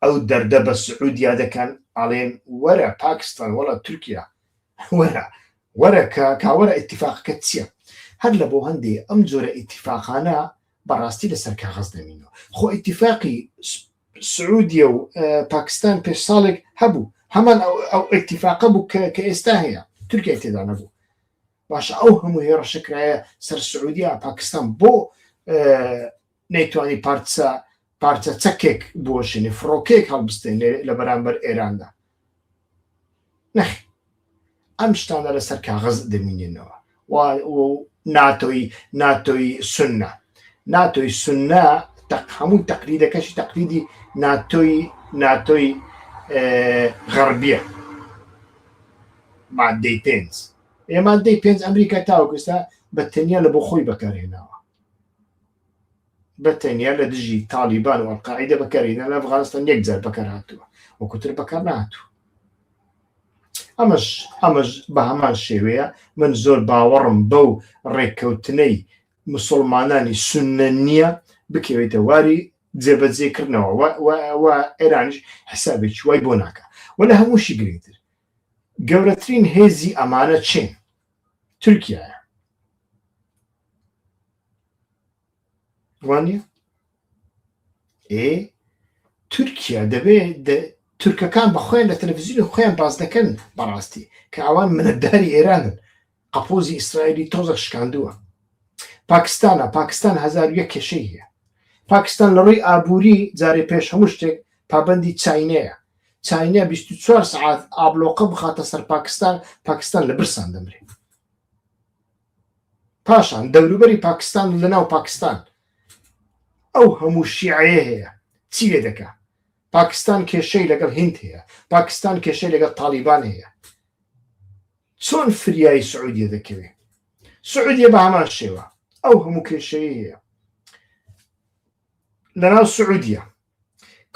ئەو دەردە بە سعودیا دەکەن ئەڵێن وەرە پاکستان وەڵە تورکیا وەرە وەرە کە کاوەرە ئیتیفاقەکە چییە هەر لە بۆ هەندێ ئەم جۆرە ئیتیفاقانە بەڕاستی لەسەر کاغەز دەمینەوە خۆ ئیتیفاقی سعودیە و پاکستان پێش ساڵێک هەبوو هەمان ئەو ئیتیفاقە بوو کە کە ئێستا هەیە تورکیا تێدا نەبوو باشە ئەو هەموو هێڕشە کرایە سەر سعودیا پاکستان بۆ نەیتوانی پارچە پارچە چەکێک بۆشێنێ فڕۆکەیەک هەڵبستێنێ لە بەرامبەر ئێراندا نەخێر ئەم شتانە لەسەر کاغەز دەمینێنەوە و ناتۆی ناتۆی سنە ناتۆی سنە هەموو تەقلیدەکەشی تەقلیدی ناتۆی ناتۆی غەربیە مادەی پێنج ئێ مادەی پێنج ئەمریکا تاوەکو ئێستا بە تەنیا لە بۆ خۆی بەکارهێناوە بە تەنیا لە دژی تاڵیبان و ئەلقاعیدە بەکارهێنا لە ئەفغانستان یەک جار بەکار هاتووە وەکوتر بەکار نهاتوو ئەمەش ئەمەش بە هەمان شێوەیە من زۆر باوەڕم بەو ڕێککەوتنەی مسلمانانی سوننە نییە بکەوێتە واری جێبەجێکردنەوە و ئێرانیش حسابێکی وای بۆ ناکە و لە هەمووشی گرنگتر گەورەترین هێزی ئەمانە چین تورکیایە وانە ئێ تورکیا دەبێ تورکەکان بە خۆیان لە تەلەڤزیۆنی خۆیان باس دەکەن بەڕاستی کە ئەوان منەتداری ئێرانن قەپۆزی ئیسرائیلی تۆزەک شکاندووە پاکستانە پاکستان 1001 کێشەی هەیە پاکستان لە ڕووی ئابووری جارێ پێش هەموو شتێک پابندی چینەیە چینە 24 سعات ئابلۆقە بخاتە سەر پاکستان پاکستان لە برسان دەمرێت پاشان دەوروبەری پاکستان و لەناو پاکستان ئەو هەموو شیعەیە هەیە چی لێ دەکا؟ پاکستان کێشەی لەگەڵ هیند هەیە، پاکستان کێشەی لەگەڵ تاڵیبان هەیە. چۆن فریای سعودیە دەکەوێ؟ سعودیە بە هەمان شێوە ئەو هەموو کێشەیە هەیە لەناو سعودیە،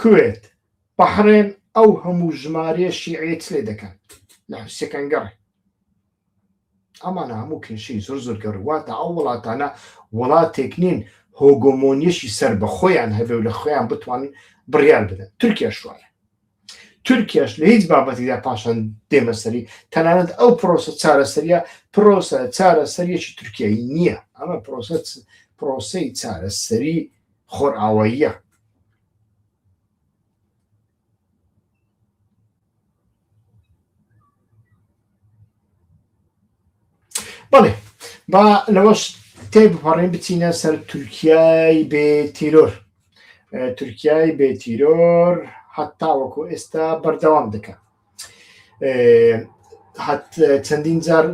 کوێت، بەحرێن ئەو هەموو ژمارەیە شیعەیە چ لێ دەکەن؟ لە حوسیەکان گەڕێ. ئەمانە هەموو کێشەی زۆر زۆر گەورە واتە ئەو وڵاتانە وڵاتێک نین هۆگۆمۆنیەکی سەر بە خۆیان هەبێ و لە خۆیان بتوانن بڕیار بدەن تورکیاش وایە تورکیاش لە هیچ بابەتێکدا پاشان دێمە سەری تەنانەت ئەو پرۆسە چارەسەریە پرۆسە چارەسەریەکی تورکیایی نییە ئەمە پرۆسە پرۆسەی چارەسەری خۆرئاواییە بەڵێ با لەوەش تێ بپەڕین بچینە سەر تورکیای بێ تیرۆر تورکیای بێ تیرۆر هەتاوەکو ئێستا بەردەوام دەکە چەندین جار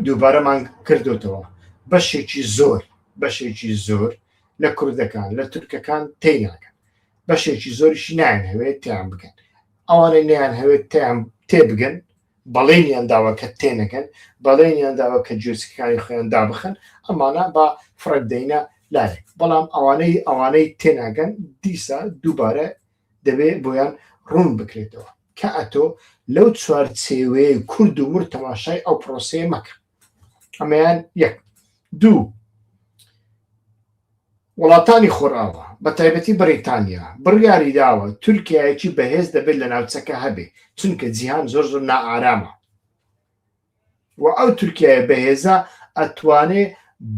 دووبارەمان کردوتەوە بەشێکی زۆر بەشێکی زۆر لە کوردەکان لە تورکەکان تێناکەن بەشێکی زۆریشی نایانهەوێت تێیان بگەن ئەوانەی نەیانهەوێت تێیان تێبگەن بەڵێنیان داوە کە تێنەگەن بەڵێنیان داوە کە گوێچکەکانی خۆیان دابخەن ئەمانە با فڕێ بدەینە لایەک بەڵام ئەوانەی ئەوانەی تێناگەن دیسا دووبارە دەبێ بۆیان ڕوون بکرێتەوە کە ئەتۆ لەو چوارچێوەیەی کورد و مورد تەماشای ئەو پرۆسەیە مەکە ئەمەیان یەک دوو وڵاتانی خۆرئاوا، بە تایبەتی بەریتانیا، بڕیاری داوە تورکیایەکی بەهێز دەبێت لە ناوچەکە هەبێ، چونکە جیهان زۆر زۆر نائارامە و ئەو تورکیایە بەهێزە ئەتوانێ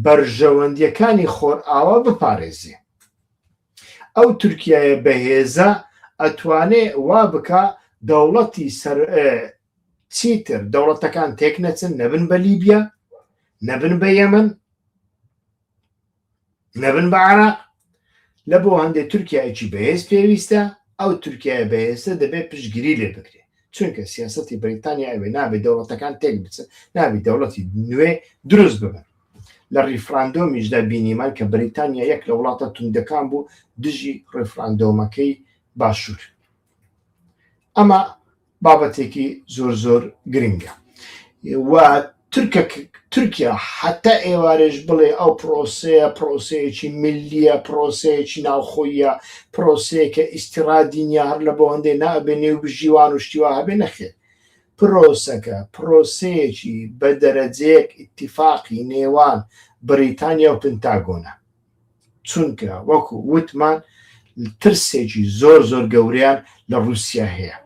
بەرژەوەندییەکانی خۆرئاوا بپارێزێ. ئەو تورکیایە بەهێزە ئەتوانێ وا بکا دەوڵەتی سەر چیتر دەوڵەتەکان تێک نەچن، نەبن بە لیبیا، نەبن بە یەمەن، نەبن بە عراق لە بۆ هەندێک تورکایەکی بەهێز پێویستە ئەو تورکایە بەهێزە دەبێت پشتگیری لێ بکرێت چونکە سیاستی بەریتانیا ئەوێ نابێت دەوڵەتەکان تێک بچن نابێت دەوڵەتی نوێ دروست ببن لە ڕیفراندۆمیشدا بینیمان کە بەریتانیا یەک لە وڵاتە توندەکان بوو دژی ڕیفراندۆمەکەی باشوور ئەمە بابەتێکی زۆر زۆر گرنگە و تورکە تورکیا حتا ئێوارێش بڵێ ئەو پرۆسەیە پرۆسەیەکی ملیە پرۆسەیەکی ناوخۆیە پرۆسەیەکە ئیسیرادی نیە هەر لە بۆ هەندێ نابێ نێو بژیوان و شتیوا هەبێ نەخێر پرۆسەکە پرۆسەیەکی بە دەرەجەیەک ئیتیفاقی نێوان بریتانیا و پنتاگۆنە چونکە وەکو وتمان ترسێکی زۆر زۆر گەورەیان لە رووسیا هەیە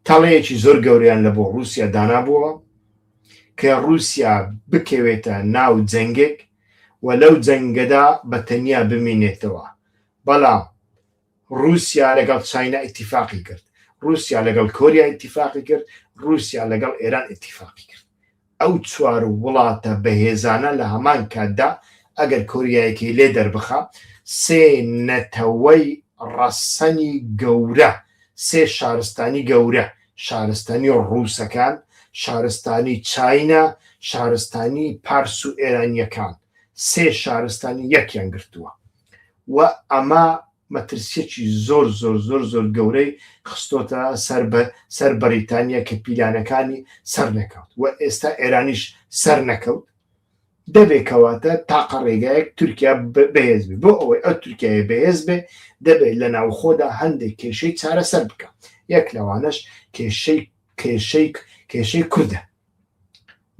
تەڵەیەکی زۆر گەوریان لە بۆ رووسیا دانابووە کە رووسیا بکەوێتە ناو جەنگێک و لەو جەنگەدا بە تەنیا بمینێتەوە بەڵام رووسیا لەگەڵ چاینا ئیتیفاقی کرد رووسیا لەگەڵ کۆریا ئیتیفاقی کرد رووسیا لەگەڵ ئێران ئیتیفاقی کرد ئەو چوار وڵاتە بەهێزانە لە هەمان کاتدا ئەگەر کۆریایەکەی لێ دەربخا، سێ نەتەوەی ڕەسەنی گەورە، سێ شارستانی گەورە، شارستانی ڕووسەکان، شارستانی چاینا، شارستانی پارس و ئێرانییەکان، سێ شارستانی یەکیان گرتووە و ئەمە مەترسیەکی زۆر زۆر زۆر زۆر گەورەی خستۆتە سەر بە سەر بەریتانیا کە پیلانەکانی سەر نەکەوت و ئێستا ئێرانیش سەر نەکەوت دەبێ کەواتە تاقە ڕێگایەک تورکیا بەهێز بێ بۆ ئەوەی ئەو تورکیایە بەهێز بێ دەبێت لە ناوخۆدا هەندێک کێشەی چارەسەر بکە یەک لەوانەش کێشەی کێشەی کێشەی کوردە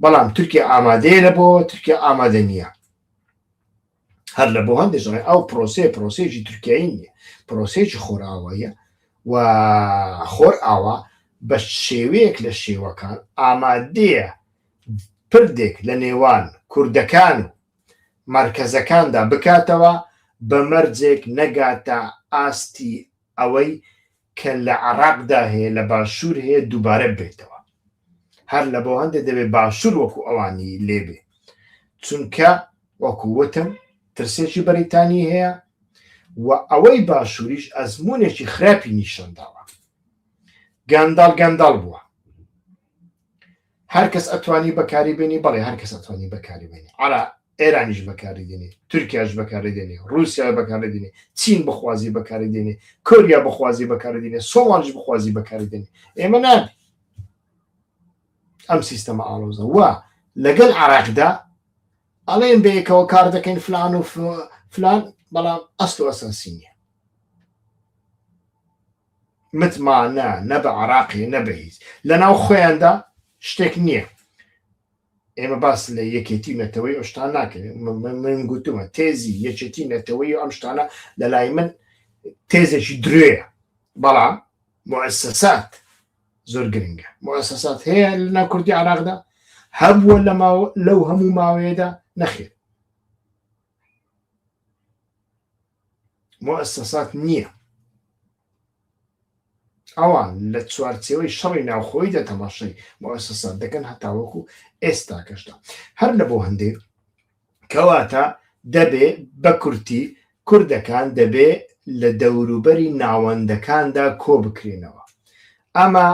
بەڵام تورکیا ئامادەیە لە بۆ تورکیا ئامادە نییە هەر لە بۆ هەندێک ژڕێ ئەو پرۆسەیە پرۆسەیەکی تورکیایی نییە پرۆسەیەکی خۆرئاواییە و خۆرئاوا بە شێوەیەک لە شێوەکان ئامادەیە پردێک لە نێوان کوردەکان و مەرکەزەکاندا بکاتەوە بە مەرجێک نەگاتە ئاستی ئەوەی کە لە عێراقدا هەیە لە باشوور هەیە دووبارە ببێتەوە هەر لە بۆ هەندێ دەبێ باشوور وەکو ئەوانی لێبێ چونکە وەکو وتم ترسێکی بەریتانی هەیە و ئەوەی باشووریش ئەزمونێکی خراپی نیشانداوە گەنداڵ گەنداڵ بووە هەر کەس ئەتوانی بەکاری بێنی بەڵێ هەر کەس ئەتوانی بەکاری بێنی ئەرا. ئێرانیش بەکاری دێنێ، تورکیاش بەکاری دێنێ، ڕووسیا بەکاری دێنێ، چین بخوازی بەکاری دێنێ، کۆریا بخوازی بەکاری دێنێ، سۆماڵیش بخوازی بەکاری دێنێ. ئێمە نابێ ئەم سیستەمە ئاڵۆزە و لەگەل عراقدا ئەڵێن بەیەکەوە کار دەکەین فلان و فلان، بەڵام ئەسل و ئەساسی نییە. متمانە نە بە عراقی نە بە هیچ لەناو خۆیاندا شتێک نییە. ئێمە باس لە یەکێتی نەتەوەی ئەو شتان ناکەین. من گوتومە تێزی یەکێتی نەتەوەی و ئەم شتانە لە لای من تێزێکی درێە، بەڵام موئەسەسات زۆر گرنگە. موئەسەسات هەیە لە کوردی عراقدا هەبووە لە ماوە لەو هەموو ماوەیەدا؟ نەخێر، موئەسەسات نییە. ئەوان لە چوارچێوەی شەڕی ناوخۆییدا تەماشای موئەسەسات دەکەن هەتاوەکو ئێستاکەشدا. هەر لە بۆ هەندێ کەواتە دەبێ بە کورتی کوردەکان دەبێ لە دەوروبەری ناوەندەکاندا کۆ بکرێنەوە. ئەمە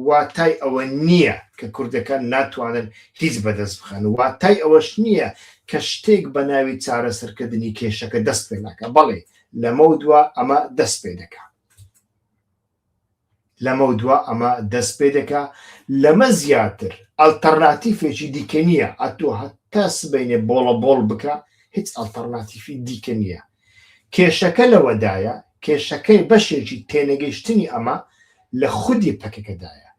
واتای ئەوە نییە کە کوردەکان ناتوانن هیچ بەدەست بخەن، واتای ئەوەش نییە کە شتێک بە ناوی چارەسەرکردنی کێشەکە دەست پێ ناکا. بەڵێ لەمەودوا ئەمە دەست پێ دەکا. لەمەودوا ئەمە دەست پێ دەکا. لەمە زیاتر ئەڵتەرناتیفێکی دیکە نییە. ئەتۆ هەتا سبەینێ بۆڵە بۆڵ بکە هیچ ئەڵتەرناتیفی دیکە نییە. کێشەکە لەوەدایە، کێشەکەی بەشێکی تێنەگەیشتنی ئەمە لە خودی پەکەکەدایە،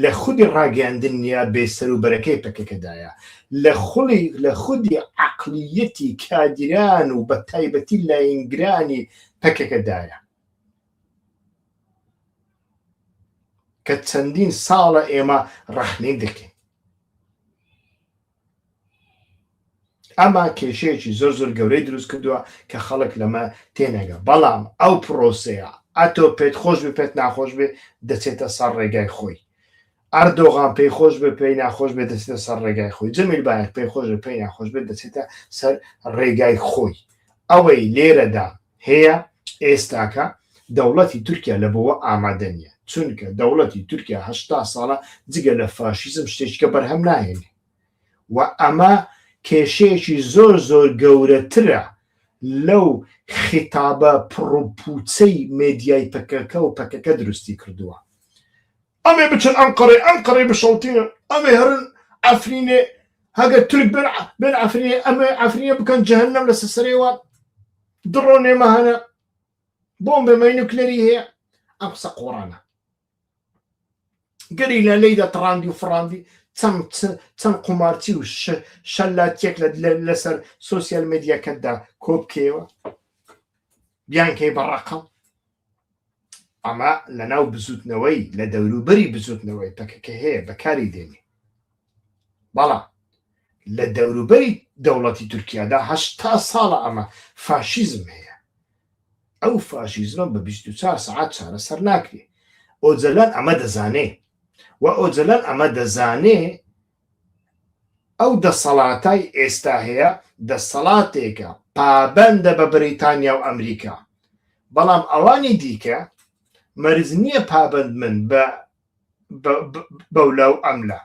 لە خودی ڕاگەیاندنیە بێسەروبەرەکەی پەکەکەدایە، لە خوڵی لە خودی عەقڵیەتی کادیران و بە تایبەتی لاینگرانی پەکەکەدایە کە چەندین ساڵە ئێمە ڕەخنەی دەکەین. ئەمە کێشەیەکی زۆر زۆر گەورەی دروست کردووە کە خەڵک لەمە تێنەگە، بەڵام ئەو پرۆسەیە ئەتۆ پێت خۆش بێ پێت ناخۆش بێ دەچێتە سەر ڕێگای خۆی. ئەردۆغان پێی خۆش بێ پێی ناخۆش بێ دەچێتە سەر ڕێگای خۆی، جەمیل بایەک پێی خۆش بێ پێی ناخۆش بێت دەچێتە سەر ڕێگای خۆی. ئەوەی لێرەدا هەیە ئێستاکە دەوڵەتی تورکیا لە بۆوە ئامادە نییە، چونکە دەوڵەتی تورکیا 80 ساڵە جگە لە فاشیزم شتێکیکە بەرهەم ناهێنێ و ئەمە کێشەیەکی زۆر زۆر گەورەترە لەو خیتابە پڕوپوچەی مێدیای پەکەکە و پەکەکە دروستی کردووە. ئەمێ بچن ئەنقەرێ، ئەنقەرەی بشەوتینن، ئەمێ هەرن عەفرینێ، هەگەر تورک بێن بێن عەفرینێ، ئەمێ عەفرینێ بکەن جەهەنەم لەسەر سەرێ وان، دڕۆنێ مە هەنە، بۆمبێ مەی نوکلەری هەیە. ئەم قسە قۆڕانە. گەریلا لێی دەتڕاندی و فڕاندی، چەند چەند قومارچی و شەلاتیەک لەسەر سۆسیال مێدیاکەتدا کۆ بکەیەوە، بیانکەی بە ڕەقەم. ئەمە لەناو بزوتنەوەی لە دەوروبەری بزوتنەوەی پەکەکە هەیە بەکاری دێنێ، بەڵام لە دەوروبەری دەوڵەتی تورکیادا 80 ساڵە ئەمە فاشیزم هەیە. ئەو فاشیزمە بە 24 سەعات چارەسەر ناکرێ. ئۆجەلان ئەمە دەزانێ و ئۆجەلان ئەمە دەزانێ ئەو دەسەڵاتای ئێستا هەیە دەسەڵاتێکە پابەندە بە بەریتانیا و ئەمریکا، بەڵام ئەوانی دیکە مەرج نییە پابەند من بە بەولا و ئەملا.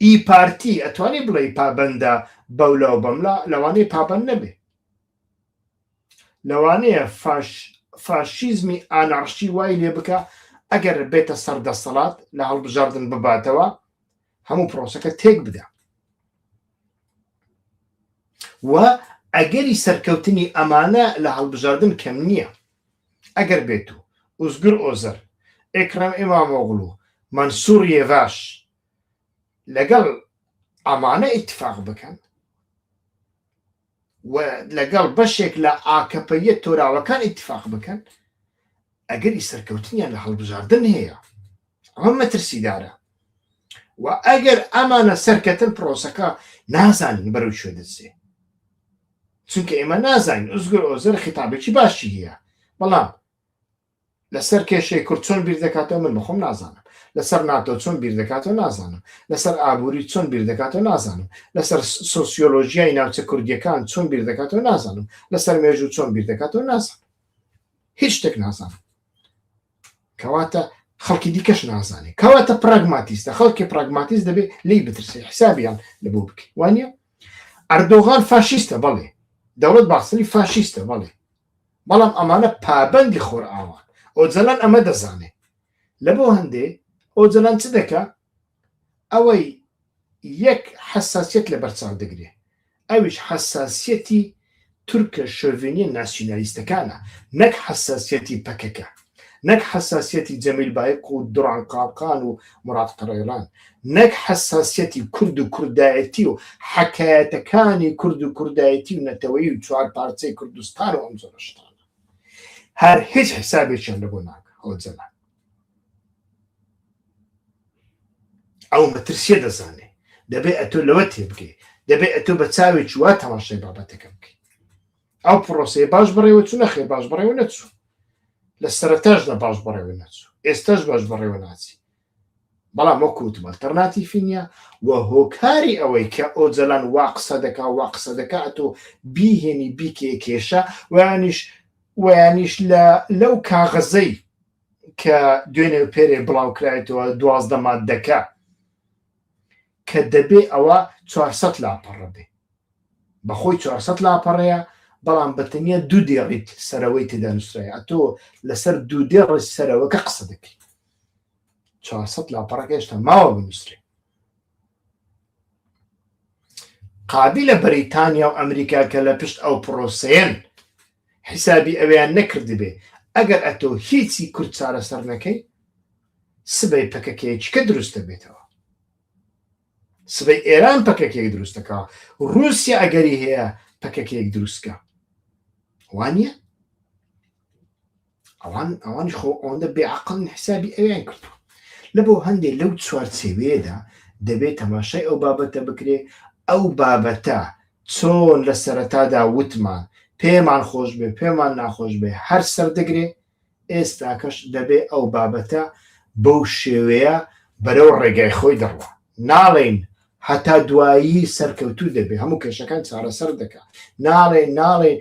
ئی پارتی ئەتوانی بڵێ پابەندە بەولا و بەملا، لەوانەیە پابەند نەبێ. لەوانەیە فاش فاشیزمی ئانارشی وای لێ بکە ئەگەر بێتە سەر دەسەڵات لە هەڵبژاردن بباتەوە هەموو پرۆسەکە تێک بدا و ئەگەری سەرکەوتنی ئەمانە لە هەڵبژاردن کەم نییە ئەگەر بێت و ئوزگر ئۆزەر، ئێکرەم ئیمامۆغڵو، مەنسوور یێڤاش لەگەڵ ئەمانە ئیتفاق بکەن و لەگەڵ بەشێک لە ئاکەپەیە تۆراوەکان ئیتفاق بکەن ئەگەری سەرکەوتنیان لە هەڵبژاردن هەیە. ئەمە مەترسیدارە و ئەگەر ئەمانە سەرکەتن پرۆسەکە نازانین بەرەو کوێ دەچێ، چونکە ئێمە نازانین ئۆزگور ئۆزەر خیتابێکی باشی هەیە، بەڵام لەسەر کێشەی کورد چۆن بیر دەکاتەوە من بەخۆم نازانم، لەسەر ناتۆ چۆن بیر دەکاتەوە نازانم، لەسەر ئابووری چۆن بیر دەکاتەوە نازانم، لەسەر سۆسیۆلۆژیای ناوچە کوردیەکان چۆن بیر دەکاتەوە نازانم، لەسەر مێژوو چۆن بیر دەکاتەوە نازانم، هیچ شتێک نازانم. کەواتە خەڵکی دیکەش نازانێ. کەواتە پراگماتیستە، خەڵکی پراگماتیست دەبێ لێی بترسێ، حسابیان لە بۆ بکەی، وانە؟ ئەردۆغان فاشیستە بەڵێ، دەوڵەت باخچەلی فاشیستە بەڵێ، بەڵام ئەمانە پابەندی خۆرئاوان. ئۆجەلان ئەمە دەزانێ. لە بۆ هەندێ ئۆجەلان چ دەکا؟ ئەوەی یەک حەساسیەت لە بەرچاو دەگرێ ئەویش حەساسیەتی تورکە شۆڤێنیە ناسیونالیستەکانە نەک حەساسیەتی پەکەکە نەک حەساسیەتی جەمیل بایق و دوران قاڵقان و موراد قەرەیڵان نەک حەساسیەتی کورد و کوردایەتی و حەکایەتەکانی کورد و کوردایەتی و نەتەوەیی و چوارپارچەی کوردستان و ئەم جۆرە شتانە هەر هیچ حسابێکیان لەبۆ ناکا ئۆجەلان. ئەو مەترسیە دەزانێ دەبێ ئەتۆ لەوە تێبگەی دەبێ ئەتۆ بە چاوێکی وا تەماشای بابەتەکە بکەی ئەو پرۆسەیە باش بەڕێوە چوو نەخێر باش بەڕێوە نەچوو لە سەرەتاشدا باش بەڕێوە نەچوو ئێستاش باش بەڕێوە ناچی بەڵام وەکو وتم ئەلتەرناتیفی نییە و هۆکاری ئەوەی کە ئۆجەلان وا قسە دەکا وا قسە دەکا ئەتۆ بیهێنی بیکێ کێشە ویانیش ویانیش لە لەو کاغەزەی کە دوێنێ و پێرێ بڵاو کرایتەوە 12 مادەکە کە دەبێ ئەوە 400 لاپەڕە بێ بەخۆی 400 لاپەڕەیە بەڵام بە تەنیا دوو دێڕیت سەرەوەی تێدا نووسرایە ئەتۆ لەسەر دوو دێڕی سەرەوەکە قسە دەکەی 400 لاپەڕەکە هێشتا ماوە بنووسرێ قابیلە بەریتانیا و ئەمریکا کە لە پشت ئەو پرۆسەیەن حیسابی ئەویان نەکردبێ ئەگەر ئەتۆ هیچی کورد چارەسەر نەکەی سبەی پەکەکەیەکیکە دروست دەبێتەوە سبەی ئێران پەکەکەیەک دروست دەکا رووسیا ئەگەری هەیە پەکەکەیەک دروستکە وانە ئەوان ئەوانی خۆ ئەوەندە بێعقڵن حسابی ئەویان کردووە لە بۆ هەندێک لەو چوارچێوەیەدا دەبێت تەماشای ئەو بابەتە بکرێ ئەو بابەتە چۆن لە سەرەتادا وتمان پێمان خۆش بێ پێمان ناخۆش بێ هەر سەردەگرێ ئێستاکەش دەبێ ئەو بابەتە بەو شێوەیە بەرەو ڕێگای خۆی دەڕوا ناڵێین هەتا دوایی سەرکەوتوو دەبێ هەموو کێشەکان چارەسەر دەکا ناڵێ ناڵێ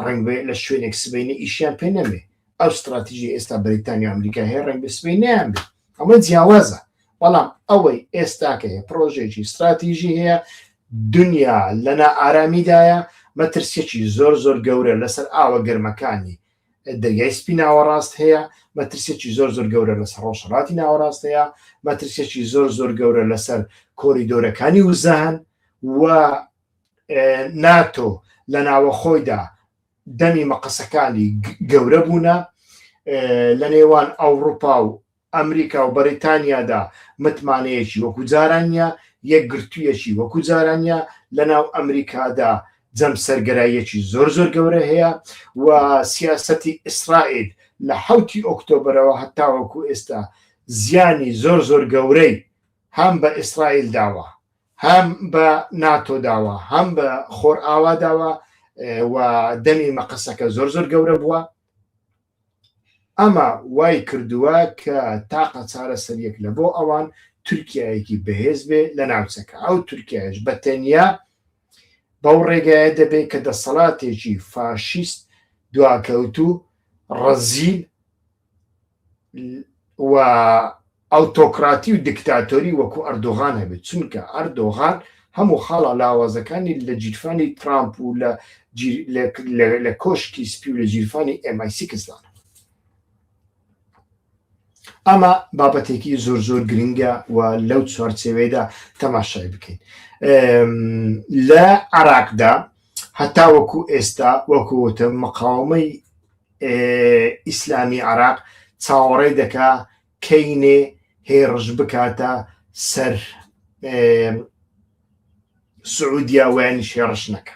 ڕەنگ بێ لە شوێنێک سبەینێ ئیشیان پێ نەمێ ئەو ستراتیژی ئێستا بەریتانیا ئەمریکا هەیە ڕەنگ بێ سبەی نیان بێ ئەمە جیاوازە بەڵام ئەوەی ئێستاکە هەیە پرۆژێکی ستراتیژی هەیە دنیا لە نائارامیدایە مەترسیەکی زۆر زۆر گەورە لەسەر ئاوە گەرمەکانی دەریای سپی ناوەڕاست هەیە، مەترسیەکی زۆر زۆر گەورە لەسەر ڕۆژهەڵاتی ناوەڕاست هەیە، مەترسیەکی زۆر زۆر گەورە لەسەر کۆریدۆرەکانی وزە هەن و ناتۆ لە ناوەخۆیدا دەمی مەقەسەکانی گەورە بوونە لە نێوان ئەوروپا و ئەمریکا و بەریتانیادا متمانەیەکی وەکو جاران نیە، یەکگرتوویەکی وەکو جاران نیە، لەناو ئەمریکادا جەمسەرگەراییەکی زۆر زۆر گەورە هەیە و سیاسەتی ئیسرائیل لە حەوتی ئۆکتۆبەرەوە هەتاوەکو ئێستا زیانی زۆر زۆر گەورەی هەم بە ئیسرائیل داوە هەم بە ناتۆ داوە هەم بە خۆرئاوا داوە و دەمی مەقەسەکە زۆر زۆر گەورە بووە. ئەمە وای کردووە کە تاقە چارەسەریەک لە بۆ ئەوان تورکیایەکی بەهێز بێ لە ناوچەکە، ئەو تورکیایەش بە تەنیا بەو ڕێگایە دەبێ کە دەسەڵاتێکی فاشیست دواکەوتوو ڕەزیل و ئەوتۆکراتی و دیکتاتۆری وەکو ئەردۆغان هەبێت، چونکە ئەردۆغان هەموو خاڵە لاوازەکانی لە گیرفانی ترامپ و لە لە کۆشکی سپی و لە گیرفانی MI six دانا. ئەمە بابەتێکی زۆر زۆر گرنگە و لەو چوارچێوەیەدا تەماشای بکەین. لە عراقدا هەتا وەکو ئێستا وەکو وتم مقاومەی ئیسلامی عراق چاوەڕێ دەکا کەینێ هێڕش بکاتە سەر سعودیا ویانیش هێڕش نەکە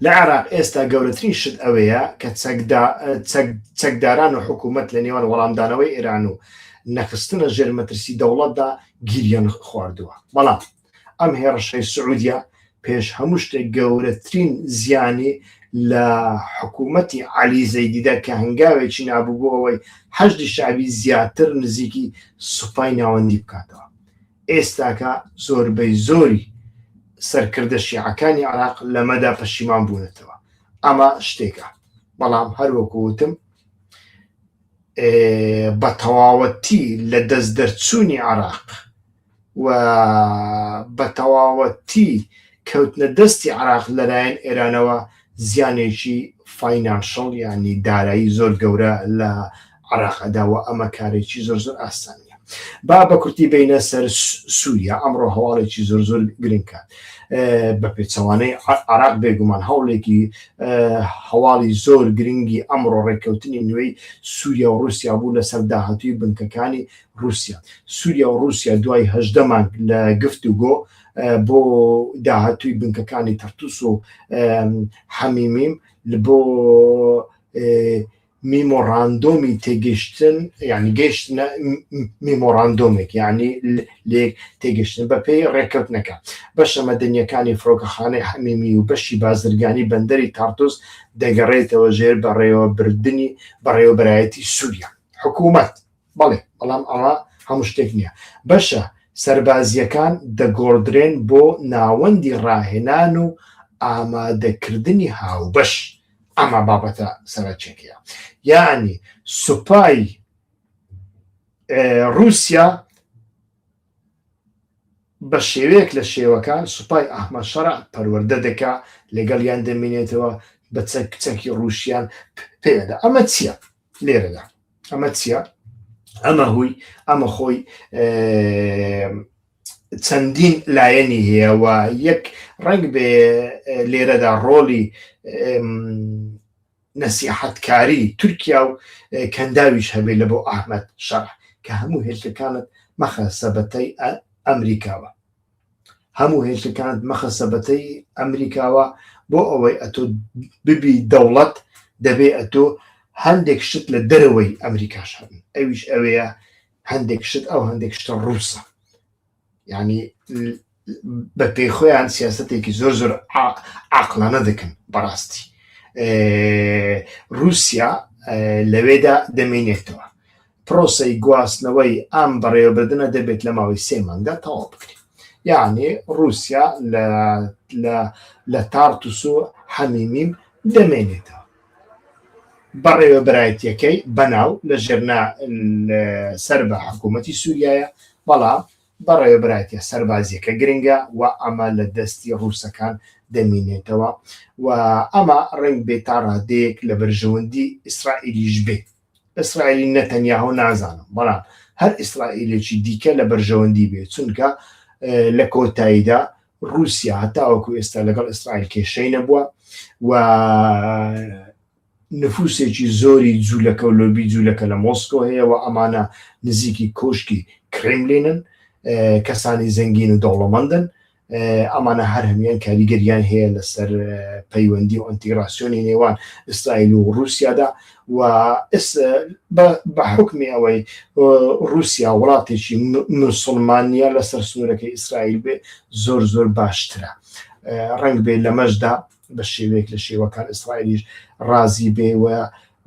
لە عێراق ئێستا گەورەترین شت ئەوەیە کە چەکداران و حکوومەت لە نێوان وەڵامدانەوەی ئێران و نەخستنە ژێر مەترسی دەوڵەتدا گیریان خواردووە بەڵام ئەم هێڕشەی سعودیە پێش هەموو شتێک گەورەترین زیانی لە حکوومەتی عەلی زەیدیدا کە هەنگاوێکی نابوو بۆ ئەوەی حەشدی شەعبی زیاتر نزیکی سوپای ناوەندی بکاتەوە. ئێستاکە زۆربەی زۆری سەرکردە شیعەکانی عێراق لەمەدا پەشیمان بوونەتەوە. ئەمە شتێکە. بەڵام هەر وەکو وتم بە تەواوەتی لە دەست دەرچوونی عێراق. و بە تەواوەتی کەوتنە دەستی عراق لەلایەن ئێرانەوە زیانێکی financial یانی دارایی زۆر گەورە لە عراق ئەدا و ئەمە کارێکی زۆر زۆر ئاسان نیە. با بە کورتی بینە سەر سووریا ئەمڕۆ هەواڵێکی زۆر زۆر گرنگکە بە پێچەوانەی عراق بێگومان هەوڵێکی هەواڵی زۆر گرنگی ئەمڕۆ ڕێککەوتنی نوێی سووریا و رووسیا بوو لەسەر داهاتووی بنکەکانی رووسیا. سووریا و رووسیا دوای 18 مانگ لە گفتوگۆ بۆ داهاتووی بنکەکانی تەرتوس و حەمیمیم بۆ میمۆڕاندۆمی تێگەشتن یعنی گەشتنە میمۆڕاندۆمێک یعنی لێک تێگەشتن بە پێی ڕێککەوتنەکە بەشە مەدەنیەکانی فڕۆکەخانەی حەمیمی و بەشی بازرگانی بەندەری تارتوس دەگەڕێتەوە ژێر بەڕێوەبردنی بەڕێوەبەرایەتی سووریا حکوومەت بەڵێ بەڵام ئەوە هەموو شتێک نییە بەشە سەربازییەکان دەگۆڕدرێن بۆ ناوەندی ڕاهێنان و ئامادەکردنی هاوبەش ئەمە بابەتە سەرەکیەکەیە یعنی سوپای رووسیا بە شێوەیەک لە شێوەکان سوپای ئەحمەد شەرع پەروەردە دەکا لەگەڵیان دەمێنێتەوە بە چەک چەکی ڕووسیان پێدا ئەمە چییە لێرەدا ئەمە چییە ئەمە هوی ئەمە خۆی چەندین لایەنی هەیە و یەک ڕەنگ بێ لێرەدا ڕۆڵی نەسیحەتکاری تورکیا و کەنداویش هەبێ لە بۆ ئەحمەد شەرع کە هەموو هێلکەکانت مەخە سەبەتەی ئەمریکاوە هەموو هێلکەکانت مەخە سەبەتەی ئەمریکاوە بۆ ئەوەی ئەتۆ ببی دەوڵەت دەبێ ئەتۆ هەندێک شت لە دەرەوەی ئەمریکاش هەبن ئەویش ئەوەیە هەندێک شت ئەو هەندێک شتە ڕووسە یعنی بە پێی خۆیان سیاستێکی زۆر زۆر عقلانە دەکەن بەڕاستی رووسیا لەوێدا دەمێنێتەوە پرۆسەی گواستنەوەی ئەم بەڕێوەبردنە دەبێت لە ماوەی سێ مانگدا تەواو بکرێت یعنی رووسیا لە تارتوس و حەمیمیم دەمێنێتەوە بەڕێوەبەرایەتیەکەی بەناو لە ژێرنا سەر بە حکوومەتی سووریایە بەڵام بەڕێوەبەرایەتیە سەربازیەکە گرنگە و ئەمە لە دەستی ڕووسەکان دەمینێتەوە و ئەمە ڕەنگ بێ تا ڕادەیەک لە بەرژەوەندی ئیسرائیلیش بێ ئیسرائیلی نەتەنیاهۆ نازانم بەڵام هەر ئیسرائیلێکی دیکە لە بەرژەوەندی بێ چونکە لە کۆتاییدا ڕووسیا هەتاوەکو ئێستا لەگەڵ ئیسرائیل کێشەی نەبووە و نفوسێکی زۆری جوولەکە و لۆبی جوولەکە لە مۆسکۆ هەیە و ئەمانە نزیکی کۆشکی کرێملینن کەسانی زەنگین و دەوڵەمەندن ئەمانە هەر هەموان کاریگەریان هەیە لەسەر پەیوەندی و ئەنتیگراسیۆنی نێوان ئیسرائیل و رووسیادا و بە حکمی ئەوەی رووسیا وڵاتێکی مسلمان نییە لەسەر سنوورەکەی ئیسرائیل بێ زۆر زۆر باشترە ڕنگ بێ لەمەشدا بە شێوەیەک لە شێوەکان ئیسرائیلیش ڕازی بێ و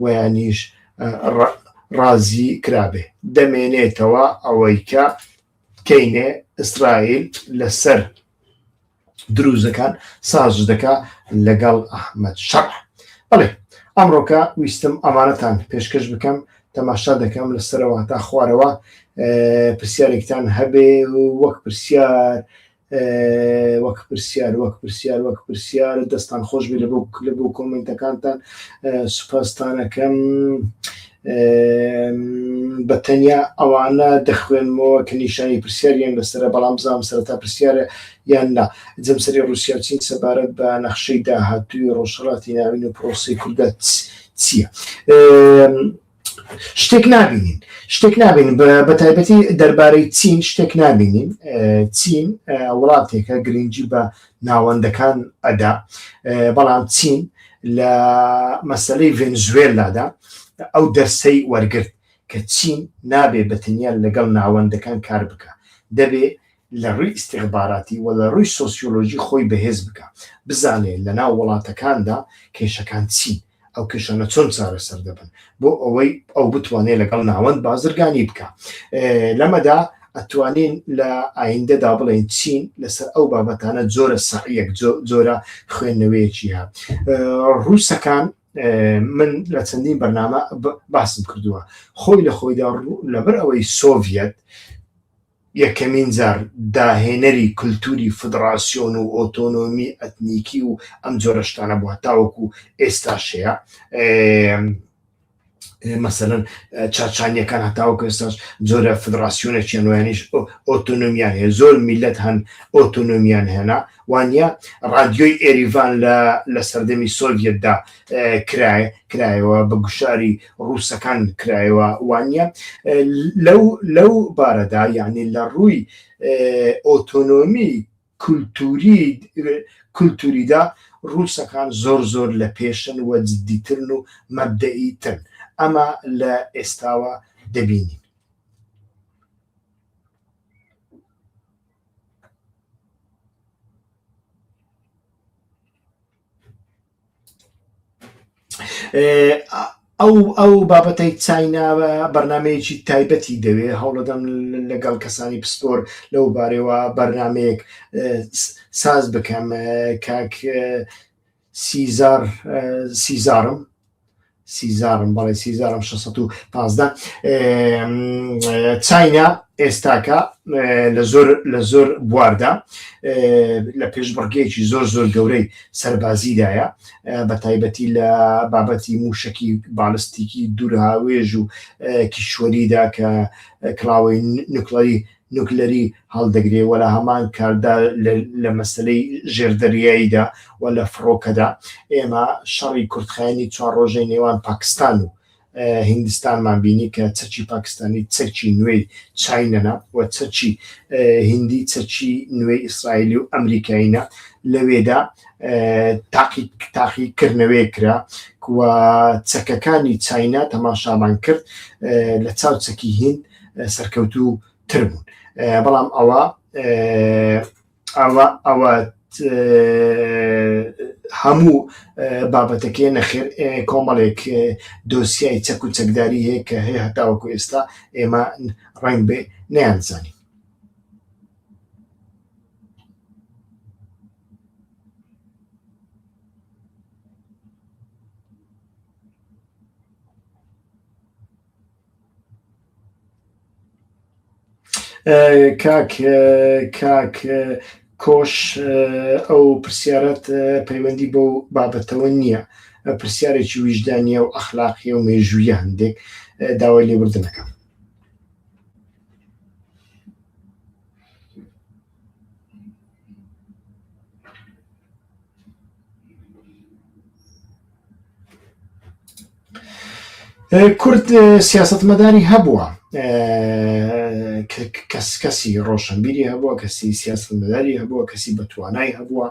ویانیش ڕازی کرابێ دەمێنێتەوە ئەوەی کە کەینێ ئیسرائیل لەسەر دروزەکان ساز دەکا لەگەڵ ئەحمەد شەرع بەڵێ ئەمڕۆکە ویستم ئەمانەتان پێشکەش بکەم تەماشا دەکەم لە سەرەوە تا خوارەوە پرسیارێکتان هەبێ وەک پرسیار وەک پرسیار وەک پرسیار وەک پرسیار دەستان خۆش بێ لە بۆ لە بۆ کۆمنتەکانتان سوپاستانەکەم بە تەنیا ئەوانە دەخوێنمەوە کە نیشانی پرسیاریان لەسرە بەڵام بزانم سەرەتا پرسیارە یان نا جەمسەری ڕوسیا و چین سەبارەت بە نەخشەی داهاتووی ڕۆژهەڵاتی ناوین و پرۆسەی کوردە چییە؟ شتێک نابینین شتێک نابینین بە تایبەتی دەربارەی چین شتێک نابینین چین وڵاتێکە گرنگی بە ناوەندەکان ئەدا بەڵام چین لە مەسلەی ڤێنزوێلادا ئەو دەرسەی وەرگرت کە چین نابێ بە تەنیا لەگەڵ ناوەندەکان کار بکە دەبێ لە ڕووی ئیستیخباراتی و لە ڕووی سۆسیۆلۆژی خۆی بەهێز بکا، بزانێ لە ناو وڵاتەکاندا کێشەکان چین، ئەو کێشانە چۆن چارەسەر دەبن، بۆ ئەوەی ئەو بتوانێ لەگەڵ ناوەند بازرگانی بکا. لەمەدا ئەتوانین لە ئایندەدا بڵێین چین لەسەر ئەو بابەتانە جۆرە سەعیەک، جۆرە خوێندنەوەیەکی هەیە. ڕووسەکان من لە چەندین بەرنامە باسم کردووە، خۆی لە خۆیدا لەبەر ئەوەی سۆڤیەت. یەکەمین جار داهێنەری کولتوری فدڕاسیۆن و ئۆتۆنۆمی ئەتنیکی و ئەم جۆرە شتانە بوو هەتاوەکو ئێستاش هەیە. مەسەلەن چاچانیەکان هەتاوەکو ئێستاش جۆرە فدڕاسیۆنێکیان ویانیش ئۆتۆنۆمیان هەیە زۆر میلەت هەن ئۆتۆنۆمیان هێنا وانە ڕادیۆی ئێریڤان لە لە سەردەمی سۆڤەتدا کرای کرایەوە بە گوشاری ڕووسەکان کرایەوە وانە لەو لەو بارەدا یعنی لە ڕووی ئۆتۆنۆمی کولتوری کولتوریدا ڕووسەکان زۆر زۆر لە پێشن و جدیترن و مەبدەئی ترن ئەمە لە ئێستاوە دەبینین. ئەو ئەو بابەتەی چاینا بەرنمەیەکی تایبەتی دەوێ هەوڵەدەم لەگەڵ کەسانی پسپۆر لەو بارەوە بەرنمەیەک ساز بکەم کاک سیزار سیزارم سیزارم بەڵێ سیزارم 615 چاینا ئێستاکە لە زۆر لە زۆر بواردا لە پێشبڕگەیەکی زۆر زۆر گەورەی سەربازیدایە بە تایبەتی لە بابەتی موشکی بالستیکی دوورهاوێژ و کیشوەریدا کە کڵاوەی نوکلەری نوکلەری هەڵدەگرێ و لە هەمان کاردا لە مەسەلەی ژێردەریاییدا و لە فڕۆکەدا ئێمە شەڕی کورتخایەنی چوار ڕۆژەی نێوان پاکستان و هیندستانمان بینی کە چەکی پاکستانی چەکی نوێی چاینەنە و چەکی هیندی چەکی نوێی ئیسرائیلی و ئەمریکایینە لەوێدا تاقی تاقیکردنەوەی کرا و چەکەکانی چاینا تەماشامان کرد لە چاو چەکی هیند سەرکەوتوو تر بوون بەڵام ئەوە ئەوە ئەوە هەموو بابەتەکەی نەخێر کۆمەڵێک دۆسیای چەک و چەکداری هەیە کە هەیە هەتاوەکو ئێستا ئێمە ڕەنگ بێ نەیانزانی. کاک کاک کۆش ئەو پرسیارەت پەیوەندی بەو بابەتەوە نییە پرسیارێکی ویژدانیە و ئەخلاقیە و مێژوویە هەندێک داوای لێبوردنەکەم. کورد سیاستمەداری هەبووە کەس کەسی ڕۆشنبیری هەبووە کەسی سیاستمەداری هەبووە کەسی بەتوانای هەبووە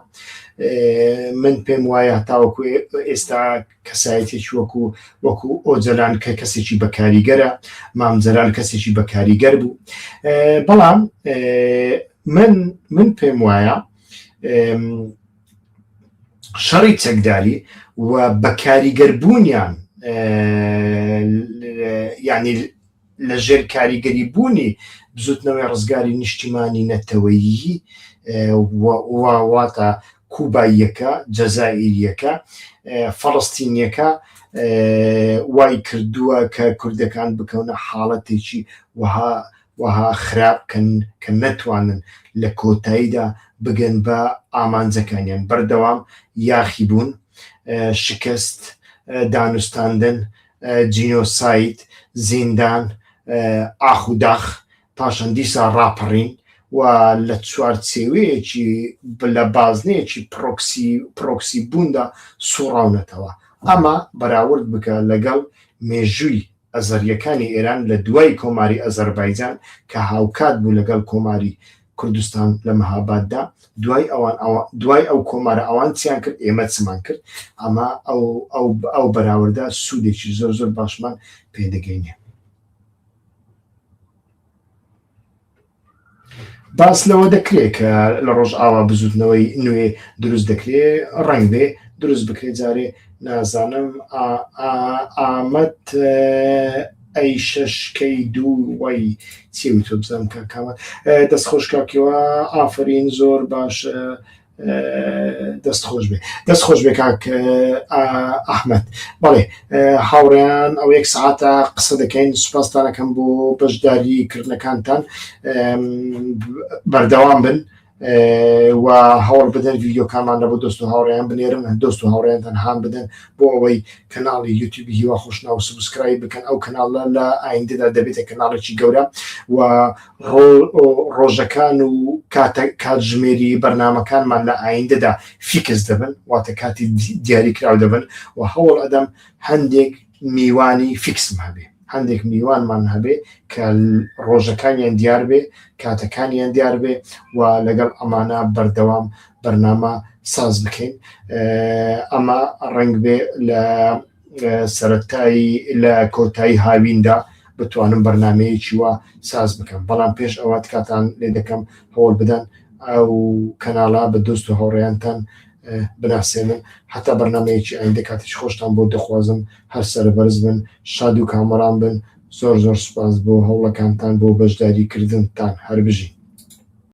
من پێم وایە تاوەکو ئێستا کەسایەتێکی وەکو وەکو ئۆجەلان کە کەسێکی بەکاریگەرە مام جەلال کەسێکی بەکاریگەر بوو بەڵام من من پێم وایە شەڕی چەکداری و بەکاریگەربوونیان یعنی لە ژێر کاریگەری بوونی بزوتنەوەی ڕزگاری نیشتیمانی نەتەوەیی واتە کوباییەکە، جەزائیریەکە، فەڵەستینیەکە وای کردووە کە کوردەکان بکەونە حاڵەتێکی وەها وەها خراپ کە نەتوانن لە کۆتاییدا بگەن بە ئامانجەکانیان بەردەوام یاخیبوون، شکست، دانوستاندن، جینۆساید، زیندان، ئاخ و داخ، پاشان دیسان ڕاپەڕین و لە چوارچێوەیەکی لە بازنەیەکی پرۆکسی پرۆکسی بووندا سوڕاونەتەوە. ئەمە بەراورد بکە لەگەڵ مێژووی ئەزەرییەکانی ئێران لە دوای کۆماری ئەزەربایجان کە هاوکات بوو لەگەڵ کۆماری کوردستان لە مەهاباددا دوای ئەوان دوای ئەو کۆمارە ئەوان چیان کرد ئێمە چمان کرد ئەمە ئەو ئەو ئەو بەراوردە سوودێکی زۆر زۆر باشمان پێدەگەینێ. باس لەوە دەکرێت کە لە ڕۆژئاوا بزوتنەوەی نوێ دروست دەکرێ ڕەنگ بێ دروست بکرێت جارێ نازانم ئامەد ئەی شەشکەی دوو وای چی وتۆ بزانم کاکامە دەست خۆش کاکیوە ئافرین زۆر باش. دەست خۆش بێ دەست خۆش بێ کاک ئەحمد بەڵێ هاوڕێیان ئەو یەک سعاتە قسە دەکەین سوپاستانەکەم بۆ بەشداری کردنەکانتان بەردەوام بن و هەوڵ بدەن ڤیدیۆکانمان لە بۆ دۆست و هاوڕێیان بنێرن دۆست و هاوڕێیانتان هان بدەن بۆ ئەوەی کەناڵی یوتیوبی هیوا خۆشناو subscribe بکەن ئەو کەناڵە لە ئایندەدا دەبێتە کەناڵێکی گەورە و ڕۆژەکان و کاتژمێری بەرنامەکانمان لە ئایندەدا fix دەبن واتە کاتی دیاریکراو دەبن و هەوڵ ئەدەم هەندێک میوانی fix م هەبێ هەندێک میوانمان هەبێ کە ڕۆژەکانیان دیار بێ کاتەکانیان دیار بێ و لەگەڵ ئەمانە بەردەوام بەرنامە ساز بکەین ئەمە ڕنگ بێ لە سەرەتایی لە کۆتایی هاویندا بتوانم بەرنمەیەکی وا ساز بکەم بەڵام پێش ئەوە تکاتان لێ دەکەم هەوڵ بدەن ئەو کەناڵە بە دۆست و هاوڕێیانتان بناسێنن هەتا بەرنمەیەکی ئایندە کاتێکی خۆشتان بۆ دەخوازم هەر سەربەرز بن شاد و کامەران بن زۆر زۆر سوپاس بۆ هەوڵەکانتان بۆ بەشداری کردنتان هەر بژین.